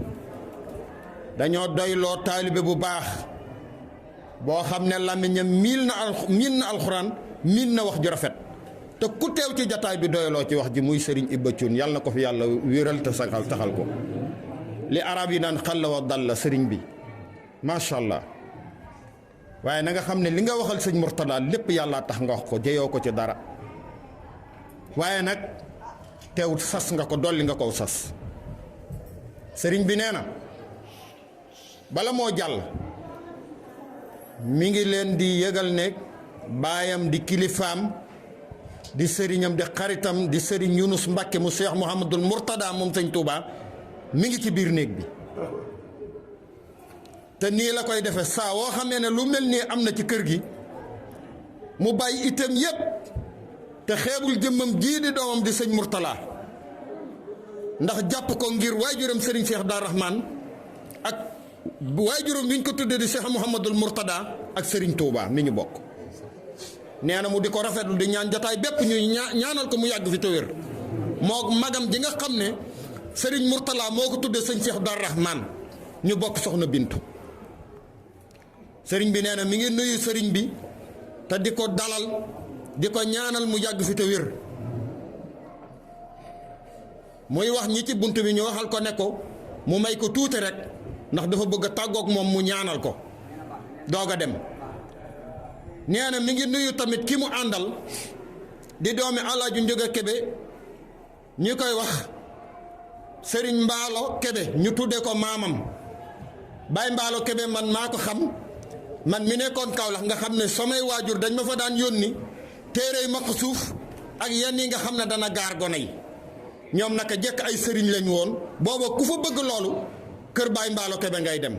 dañoo doyloo taalibe bu baax boo xam ne làmmiñam miin na alxuraan miin na wax ju rafet te ku teew ci jataay bi doyloo ci wax ji muy sëriñ Ibba Cuun yàlla na ko fi yàlla wéral te saxal taxal ko li arab yi naan xalla wa dalla sëriñ bi macha allah waaye na nga xam ne li nga waxal sëñ Mourtada lépp yàlla tax nga wax ko jeyoo ko ci dara waaye nag teewut sas nga ko dolli nga ko sas sëriñ bi nee na bala moo jàll mi ngi leen di yëgal ne baayam di kilifaam di sëriñam di xaritam di sëriñ Yunus Mbàkke mu Cheikh Mouhamadul Mourtada moom sëñ Touba mi ngi ci biir néeg bi te nii la koy defe saa woo xamee ne lu mel nii am na ci kër gi mu bàyyi itam yépp te xeebul jëmmam jii di doomam di sëñ Mourtala ndax jàpp ko ngir waajuram sëriñ Cheikh Dar Rahman ak waajuram bi ñu ko tuddee di Cheikh Mouhamadul Mourtada ak sëriñ Touba mi ñu bokk nee na mu di ko rafetlu di ñaan jataay bépp ñuy ñaanal ko mu yàgg fi te wér moo magam ji nga xam ne sëriñ Mourtala moo ko tuddee sëñ Cheikh Dar Rahman ñu bokk soxna Bintu sëriñ bi nee na mi ngi nuyu sëriñ bi te di ko dalal di ko ñaanal mu yàgg fi te wér muy wax ñi ci bunt bi ñu waxal ko ne ko mu may ko tuuti rek ndax dafa bëgg a tàggoog moom mu ñaanal ko doog a dem nee na mi ngi nuyu tamit ki mu àndal di doomi Alaaji Njóga Kebe ñu koy wax sëriñ Mbaalo Kebe ñu tuddee ko maamam Baay Mbaalo Kebe man maa ko xam man mi nekkoon Kaolack nga xam ne samay waajur dañ ma fa daan yónni téere maq suuf ak yenn yi nga xam ne dana gaar gone yi ñoom naka jekk ay sëriñ lañ woon booba ku fa bëgg loolu kër Baay Mbaalo Kebe ngay dem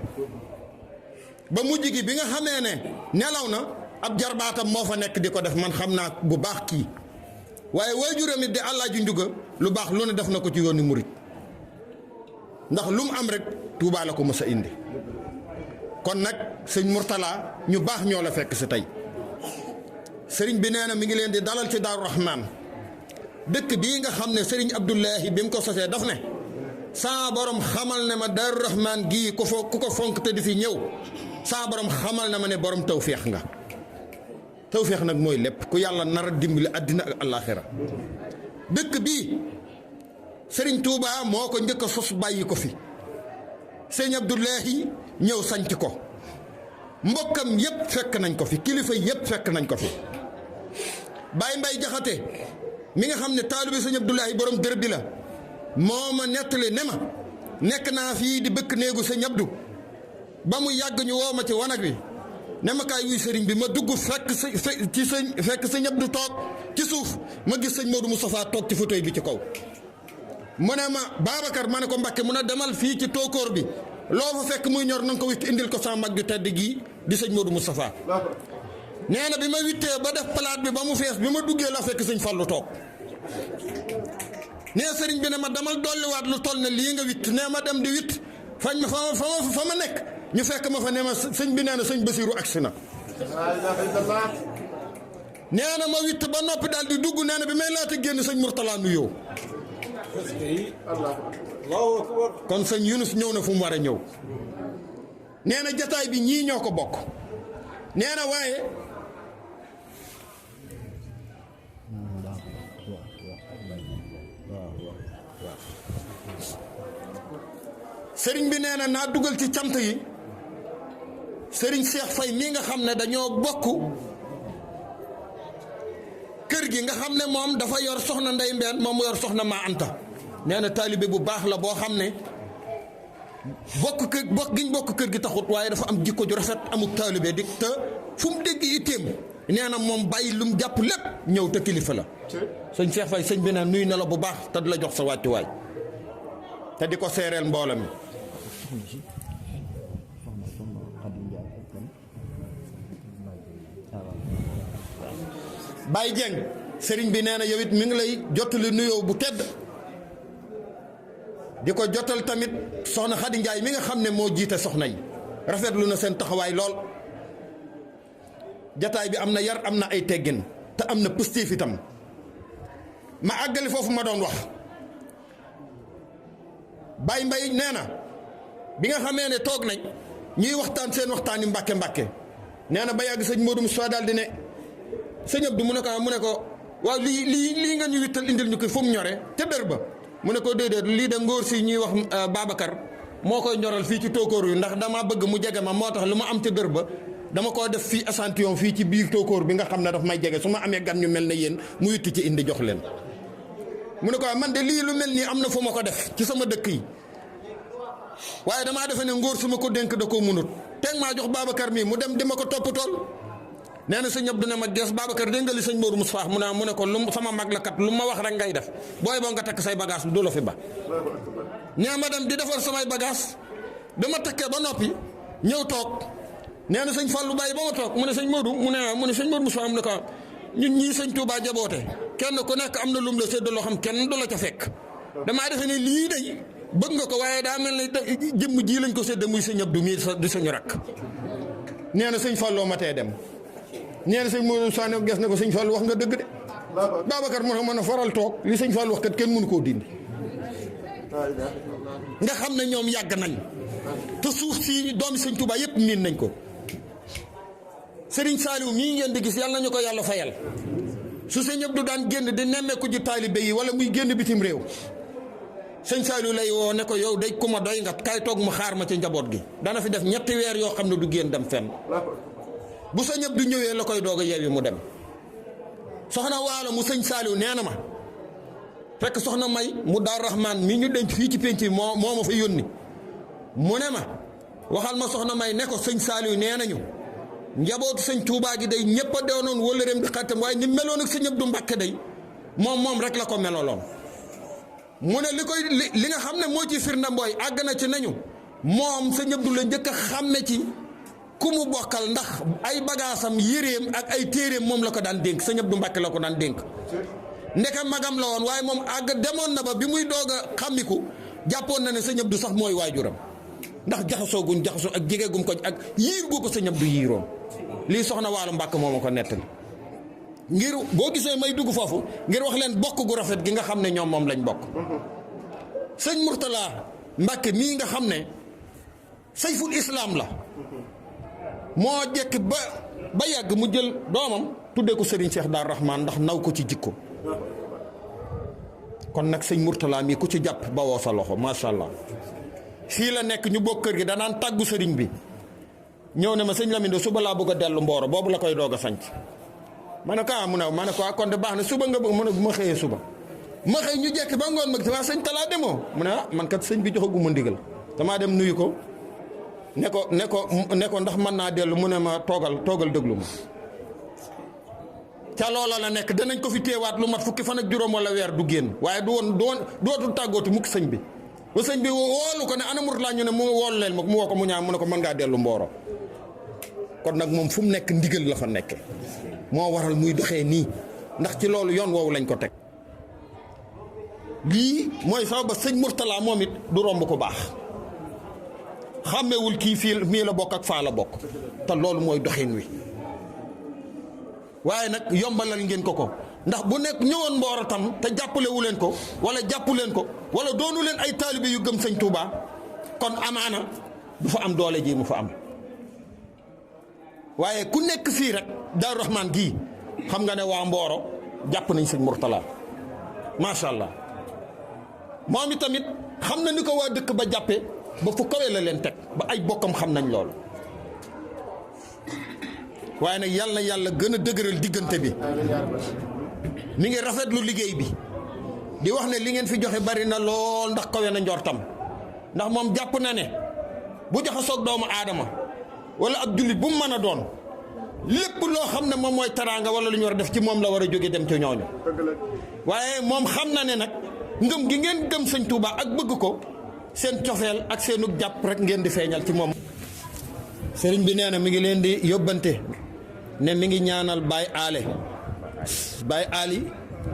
ba mujj gi bi nga xamee ne nelaw na ab jarbaatam moo fa nekk di ko def man xam naa bu baax kii waaye waajuram it di Alaaji Njuga lu baax lu ne def na ko ci yoonu murit ndax lu mu am rek Tuubaa la ko mës a indi kon nag sëñ Mourtala ñu baax ñoo la fekk si tey sëriñ bi nee na mi ngi leen di dalal ci Daaru Rahmaan dëkk bii nga xam ne sëriñ Abdullahi bi mu ko sosee daf ne saa borom xamal ne ma Daaru Rahmaan gii ku ko fonk te di fi ñëw saa borom xamal na ma ne borom tawféex nga tawféex nag mooy lépp ku yàlla nar a dimbali àddina ak àllaaxira dëkk bii sëriñ Touba moo ko njëkk a sos bàyyi ko fi sëriñ Abdullahi ñëw sanc ko mbokkam yépp fekk nañ ko fi kilifa yépp fekk nañ ko fi Baye Mbay Jaxate mi nga xam ne taalibe sëriñ Abdullahi borom dër bi la moo ma nettali ne ma nekk naa fii di bëkk néegu sëriñ Abdu ba mu yàgg ñu woo ma ci wanag wi ne ma kaay wuy sëriñ bi ma dugg fekk sëñ Abdu toog ci suuf ma gis sëñ Modou Moustapha toog ci fauteuil bi ci kaw mu ne ma Babacar ma ne ko Mbàkke mu ne demal fii ci tóokóor bi loo fa fekk muy ñor na nga ko witt indil ko sama mag ju tedd gii di sëñ Modou Moustapha nee na bi ma wittee ba def palaat bi ba mu fees bi ma duggee la fekk sëñ Fallu toog nee sëriñ bi ne ma demal dolliwaat lu toll ne lii nga witt nee ma dem di witt fañ ma fa ma nekk ñu fekk ma fa ne ma sëñ bi nee na sëñ Basiru agsi na nee na ma witt ba noppi daal di dugg nee na bi may laata génn sëñ Mourtala nuyoo kon sëñ Yunus ñëw na fu mu war a ñëw nee na jataay bi ñii ñoo ko bokk nee na waaye sëriñ bi nee na naa dugal ci cant yi sëriñ Cheikh Faye mii nga xam ne dañoo bokk kër gi nga xam ne moom dafa yor soxna Ndey Mbeen moom mu yor soxna Maa Anta nee na taalibe bu baax la boo xam ne bokk giñ bokk kër gi taxut waaye dafa am jikko ju rafet amuk taalibe di te fu mu dégg itteem nee na moom bàyyi lu mu jàpp lépp ñëw te kilifa la sëñ Cheikh Faye sëñ bi naan nuyu na la bu baax te di la jox sa wàccuwaay te di ko seereel mbooloo mi Baye Dieng sëriñ bi nee na yow it mi ngi lay jottali nuyoo bu tedd di ko jottal tamit soxna Xadi Njaay mi nga xam ne moo jiite soxna yi rafetlu na seen taxawaay lool jataay bi am na yar am na ay teggin te am na pëstéef itam ma àggali foofu ma doon wax Baye Mbay nee na bi nga xamee ne toog nañ ñuy waxtaan seen waxtaan yi mbàkke nee na ba yàgg sëñ Modou Moussa daal di ne sëñ Abdou mu ne ko waaw lii nga ñu wittal indil ñu ko fu mu ñore ca dër ba mu ne ko déedéet lii de ngóor si ñuy wax Babacar moo koy ñoral fii ci tóokóor yu ndax dama bëgg mu jege ma moo tax lu ma am ca dër ba dama koo def fii échantillon fii ci biir tóokóor bi nga xam ne daf may jege su ma amee gan ñu mel ne yéen mu witti ci indi jox leen mu ne ko man de lii lu mel nii am na fu ma ko def ci sama dëkk yi waaye damaa defe ne ngóor su ma ko dénk da koo munut teg maa jox Babacar mii mu dem di ma ko toppatool nee na sëñ Abdou ne ma gees Babacar dégg nga li sëñ Modou Moustapha mu ne ko lu sama mag la kat lu ma wax rek ngay def booy boo nga takk say bagage du la fi ba nee ma dem di defar samay bagage dama takkee ba noppi ñëw toog nee na sëñ Fallou bàyyi ba ma toog mu ne sëñ Modou mu ne sëñ Modou Moustapha mu ne ko ñun ñii sëñ Touba jaboote kenn ku nekk am na lum la sédd loo xam kenn du la ca fekk damaa defe ne lii day bëgg nga ko waaye daa mel ne jëmm ji lañ ko sédd muy sëñ Abdou mii di suñu rakk nee na sëñ Fallou ma tee dem nee na sëñ Modou Sane ges na ko sëñ Fallou wax nga dëgg de Babacar mu ne mën a faral toog li sëñ Fallou wax kat kenn mënu koo dindi nga xam ne ñoom yàgg nañ te suuf si doomi sëñ Touba yëpp miin nañ ko Serigne Saliou mii ngeen di gis yàlla nañu ko yàlla fayal su sëñ Abdou daan génn di nemmeeku ji taalibe yi wala muy génn bitim réew sëñ Saliou lay woo ne ko yow day ku ma doy nga kaay toog mu xaar ma ci njaboot gi dana fi def 3 weer yoo xam ne du génn dem fenn bu sëñ Abdou ñëwee la koy doog a yeewi mu dem soxna waalo mu sëñ Saliou nee na ma fekk soxna May mu Daaru Rahmaan mi ñu denc fii ci penc bi moo ma fa yónni mu ne ma waxal ma soxna May ne ko sëñ Saliou nee nañu njabootu sëñ Touba gi day ñëpp a doonoon wala rem di xaritam waaye ni meloon ak sëñ Abdou Mbàkke day moom rek la ko meloloon mu ne li nga xam ne moo ci firnde mbooy àgg na ci nañu moom sëñ Abdou la njëkk a xàmme ci ku mu bokkal ndax ay bagaasam yéreem ak ay téeréem moom la ko daan dénk sëñ Abdou Mbàkke la ko daan dénk ndeka magam la woon waaye moom àgg demoon na ba bi muy doog a xàmmiku jàppoon na ne sëñ Abdou sax mooy waajuram ndax jaxasoo ak jege gum ko ak yiir gu ko sëñ Abdou yiiroon lii soxna Waalo Mbàkke moo ma ko nettali ngir boo gisee may dugg foofu ngir wax leen bokk gu rafet gi nga xam ne ñoom moom lañ bokk sëñ Mourtala Mbàkke mii nga xam ne sayful islaam la moo jekk ba yàgg mu jël doomam tuddee ko Serigne Cheikh Darou Rahman ndax naw ko ci jikko kon nag sëñ Mourtala mii ku ci jàpp ba woo sa loxo macha allah fii la nekk ñu bokk kër gi danaan tàggu sëriñ bi ñëw ne ma sëñ Lamine suba laa bëgg a dellu Mboro boobu la koy doog a sanc ma ne ko mu ne ma ne ko kon de baax na suba nga bëgg mu ne bu ma xëyee suba ma xëy ñu jekk ba ngoon mag waa sëñ Talla demoo mu ne man kat sëñ bi joxaguma ndigal damaa dem nuyu ko ne ko ndax mën naa dellu mu ne ma toogal déglu ma ca loola la nekk danañ ko fi téewaat lu mat fukki fan ak juróom wala weer du génn waaye dootul tàggooti mukk sëñ bi ba sëñ bi woolu ko ne ana Mourtala ñu ne mu woolu leen ma mu woo ko mu ñaan mu ne ko mën ngaa dellu Mboro kon nag moom fu mu nekk ndigal la fa nekke moo waral muy doxee nii ndax ci loolu yoon woowu lañ ko teg lii mooy sax ba sëñ Mourtala moom it du romb ko baax xàmmewul kii fii mii la bokk ak faa la bokk te loolu mooy doxin wi waaye nag yombalal ngeen ko ndax bu nekk ñëwoon Mboro tam te jàppalewu leen ko wala jàppu leen ko wala doonu leen ay taalibe yu gëm sëñ Touba kon amaana du fa am doole ji mu fa am waaye ku nekk fii rek Darou Rahman gii xam nga ne waa Mboro jàpp nañ sëñ Mourtala macha allah moom itamit xam na ni ko waa dëkk ba jàppe ba fu kawe la leen teg ba ay bokkam xam nañ loolu waaye nag yàlla gën a dëgëral diggante bi mi ngi rafetlu liggéey bi di wax ne li ngeen fi joxe bari na lool ndax kawe na njortam ndax moom jàpp na ne bu jaxasoog doomu aadama wala ab jullit bu mu mën a doon lépp loo xam ne moom mooy teraanga wala lu ñu war a def ci moom la war a jóge dem ci ñooñu waaye moom xam na ne nag ngëm gi ngeen gëm sëñ Touba ak bëgg ko seen cofeel ak seenu jàpp rek ngeen di feeñal ci moom. sëriñ bi nee na mi ngi leen di yóbbante ne mi ngi ñaanal Baye Ali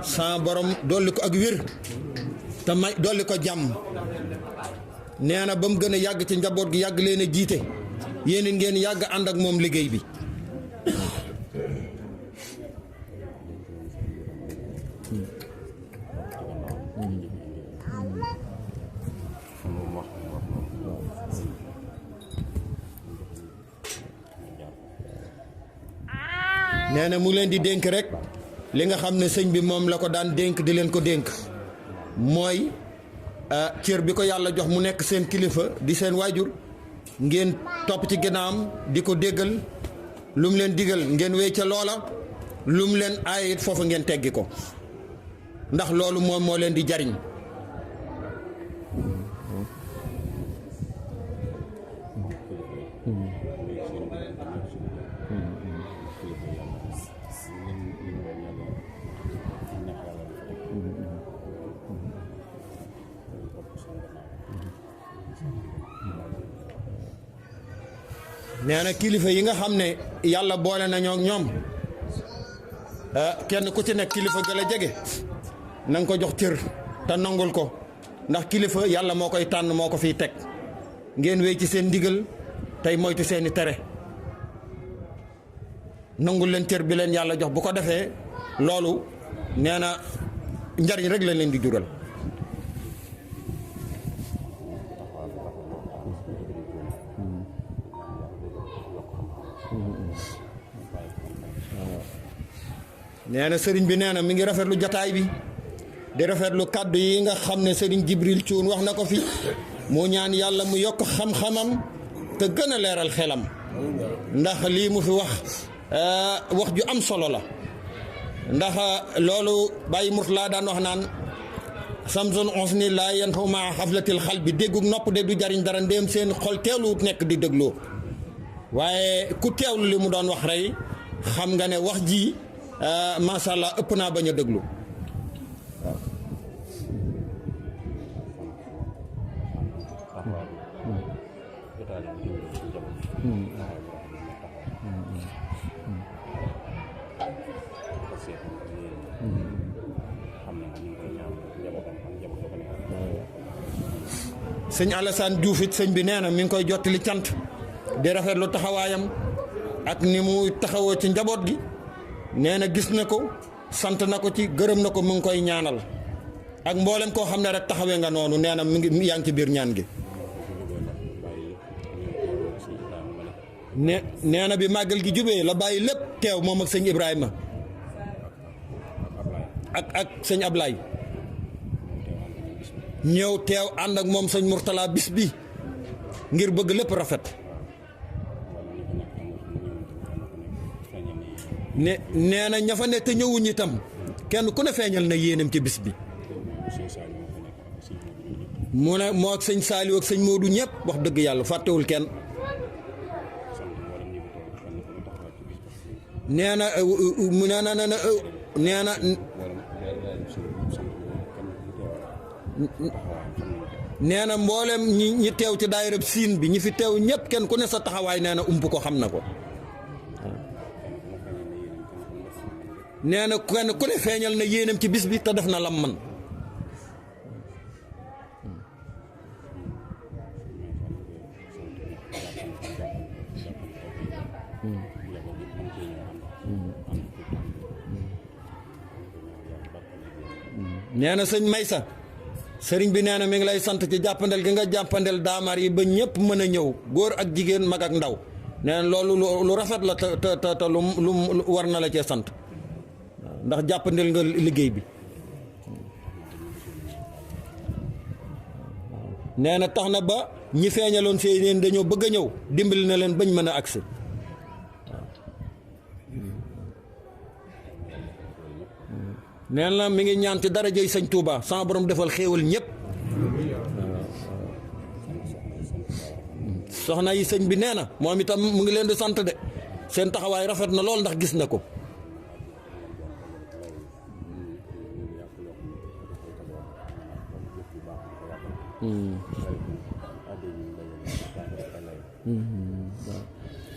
sa borom dolli ko ak wér te may dolli ko jàmm nee na ba mu gën a yàgg ci njaboot gi yàgg leen a jiite yéen ngeen yàgg ànd ak moom liggéey bi. nee na mu leen di dénk rek li nga xam ne sëñ bi moom la ko daan dénk di leen ko dénk mooy cër bi ko yàlla jox mu nekk seen kilifa di seen waajur ngeen topp ci ginnaawam di ko déggal lu mu leen digal ngeen wéy ca loola lu mu leen aay it foofu ngeen teggi ko ndax loolu moom moo leen di jariñ nee na kilifa yi nga xam ne yàlla boole nañoo ak ñoom kenn ku ci nekk kilifa ga la jege na nga ko jox cër te nangul ko ndax kilifa yàlla moo koy tànn moo ko fiy teg ngeen wéy ci seen ndigal tey moytu seeni tere nangul leen cër bi leen yàlla jox bu ko defee loolu nee na njariñ rek la leen di jural. nee na sëriñ bi nee na mi ngi rafetlu jataay bi di rafetlu kàddu yi nga xam ne sëriñ Jibril Cuun wax na ko fi moo ñaan yàlla mu yokk xam-xamam te gën a leeral xelam ndax lii mu fi wax ju am solo la ndax loolu Baye Mourtala daan wax naan samson ons ni laa yan fa ma xaflatil xal bi déggug nopp de du jariñ dara ndéem seen xol teewlu nekk di dégloo waaye ku teewlu li mu doon wax rey xam nga ne wax ji macha allah ëpp naa bañ a déglu sëñ Alassane Diouf it sëñ bi nee na mi ngi koy jottali cant di rafetlu taxawaayam ak ni mu taxawoo ci njaboot gi nee na gis na ko sant na ko ci gërëm na ko mu ngi koy ñaanal ak mboolem koo xam ne rek taxawee nga noonu nee na mi ngi yaa ngi ci biir ñaan gi. nee na bi màggal gi jubee la bàyyi lépp teew moom ak sëñ Ibrahima ak sëñ Ablaye ñëw teew ànd ak moom sëñ Mourtala bis bi ngir bëgg lépp rafet. nee na ña fa ne te ñëwuñ itam kenn ku ne feeñal na yéenam ci bis bi. mu ne moo ak sëñ Saliou ak sëñ Modou ñëpp wax dëgg yàlla fàttewul kenn. nee na nee na nee na mboolem ñi teew ci daayirab siin bi ñi fi teew ñëpp kenn ku ne sa taxawaay nee na ump ko xam na ko. nee na kenn ku ne feeñal na yéenam ci bis bi te def na lam man. nee na sëñ Maysa sëriñ bi nee na mi ngi lay sant ci jàppandel gi nga jàppandel daamar yi ba ñëpp mën a ñëw góor ak jigéen mag ak ndaw nee na loolu lu rafet la te lu war na la cee sant ndax jàppandel nga liggéey bi. nee na tax na ba ñi feeñaloon fee neen dañoo bëgg a ñëw dimbali na leen bañ mën a agsi. nee na mi ngi ñaan ci darajay sëñ Touba sama borom defal xéewal ñëpp. soxna yi sëñ bi nee na moom itam mu ngi leen di sant de seen taxawaay rafet na lool ndax gis na ko.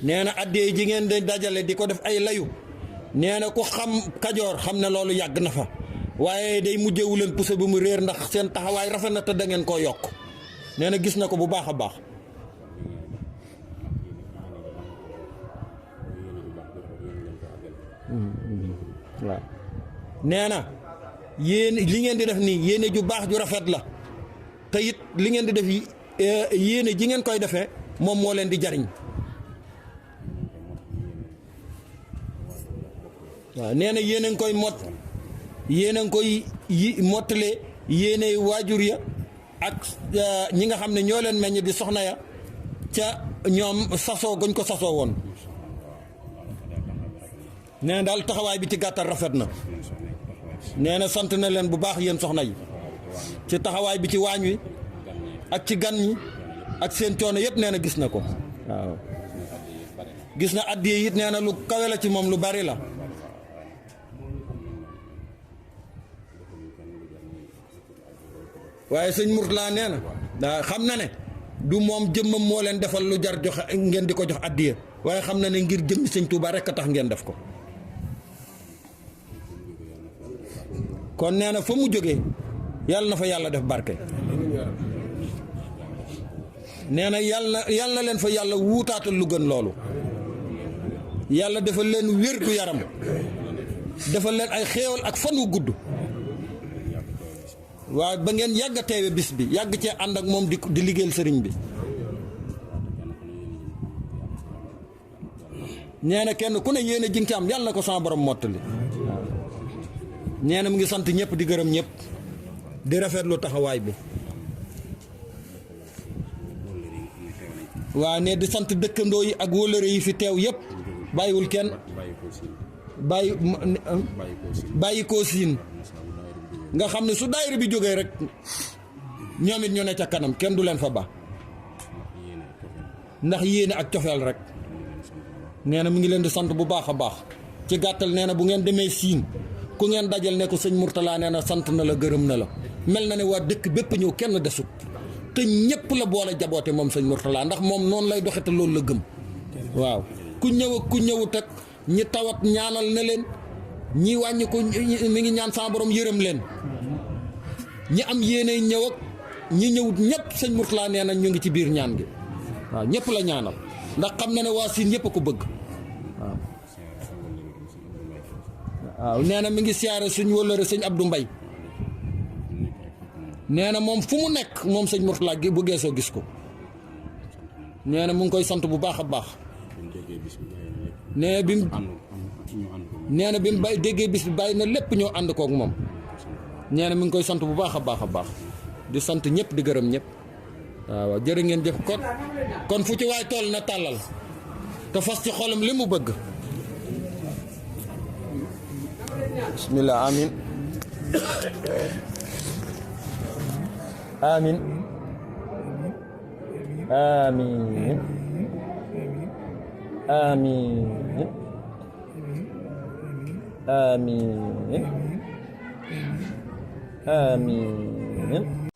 nee na addee ji ngeen di dajale di ko def ay layu. nee na ku xam Kajoor xam ne loolu yàgg na fa waaye day mujjewu leen pousse bu mu réer ndax seen taxawaay rafet na te da ngeen koo yokk nee na gis na ko bu baax a baax. waaw nee na yéen li ngeen di def nii yéene ju baax ju rafet la te it li ngeen di def yéene ji ngeen koy defee moom moo leen di jariñ. waaw nee na yéen a ngi koy yéen a ngi koy mottale yéene waajur ya ak ñi nga xam ne ñoo leen meññ di soxna ya ca ñoom sasoo gañ ko sasoo woon. nee na daal taxawaay bi ci gàttal rafet na. nee na sant na leen bu baax yéen soxna yi ci taxawaay bi ci waañ wi ak ci gan ñi ak seen coono yëpp nee na gis na ko waaw. gis na addiya it nee na lu kawe la ci moom lu bari la. waaye sëñ Mourtala nee na daa xam na ne du moom jëmmam moo leen defal lu jar joxe ngeen di ko jox addiya waaye xam na ne ngir jëmmi sëñ Touba rekk a tax ngeen def ko. kon nee na fa mu jógee yàlla na fa yàlla def barke. nee na yàlla na leen fa yàlla wuutaatal lu gën loolu. yàlla defal leen wér gu yaram defal leen ay xéewal ak fan wu gudd. waaw ba ngeen yàgg a teewe bis bi yàgg cee ànd ak moom di liggéeyal sëriñ bi. nee na kenn ku ne yéen a ji nga ci am yàlla na ko sama borom mottali. nee na mu ngi sant ñëpp di gërëm ñëpp di rafetlu taxawaay bi. waa ne di sant dëkkandoo yi ak wóllëre yi fi teew yëpp bàyyiwul kenn bàyyi koo siin nga xam ne su daayira bi jógee rek ñoom it ñu ne ca kanam kenn du leen fa ba ndax yéene ak cofeel rek. nee na mu ngi leen di sant bu baax a baax ci gàttal nee na bu ngeen demee siin ku ngeen dajal ne ko sëñ Mourtala nee na sant na la gërëm na la mel na ne waa dëkk bépp ñëw kenn desut te ñëpp la boole jaboote moom sëñ Mourtala ndax moom noonu lay doxe te loolu la gëm. waaw ku ñëw ak ku ñëwut ak ñi tawat ñaanal na leen ñi wàññi ko mi ngi ñaan sama borom yërëm leen ñi am yéene ñëw ak ñi ñëwut ñëpp sëñ Mourtala nee na ñu ngi ci biir ñaan gi waaw ñëpp la ñaanal ndax xam na ne waa Siin ñëpp a ko bëgg waaw. waaw nee na mi ngi siyaare suñ wëllëre sëñ Abdou Mbay nee na moom fu mu nekk moom sëñ Mourtala gi bu geesoo gis ko nee na mu ngi koy sant bu baax a baax nee bi mu nee na bi mu bay déggee bis bi bàyyi na lépp ñoo ànd kook moom nee na mi ngi koy sant bu baax a baax a baax di sant ñëpp di gërëm ñëpp waaw jërë ngeen jëf kon fu ci waay toll na tàllal te fas ci xolam li mu bëgg bismillah amin amin amin amin amin amin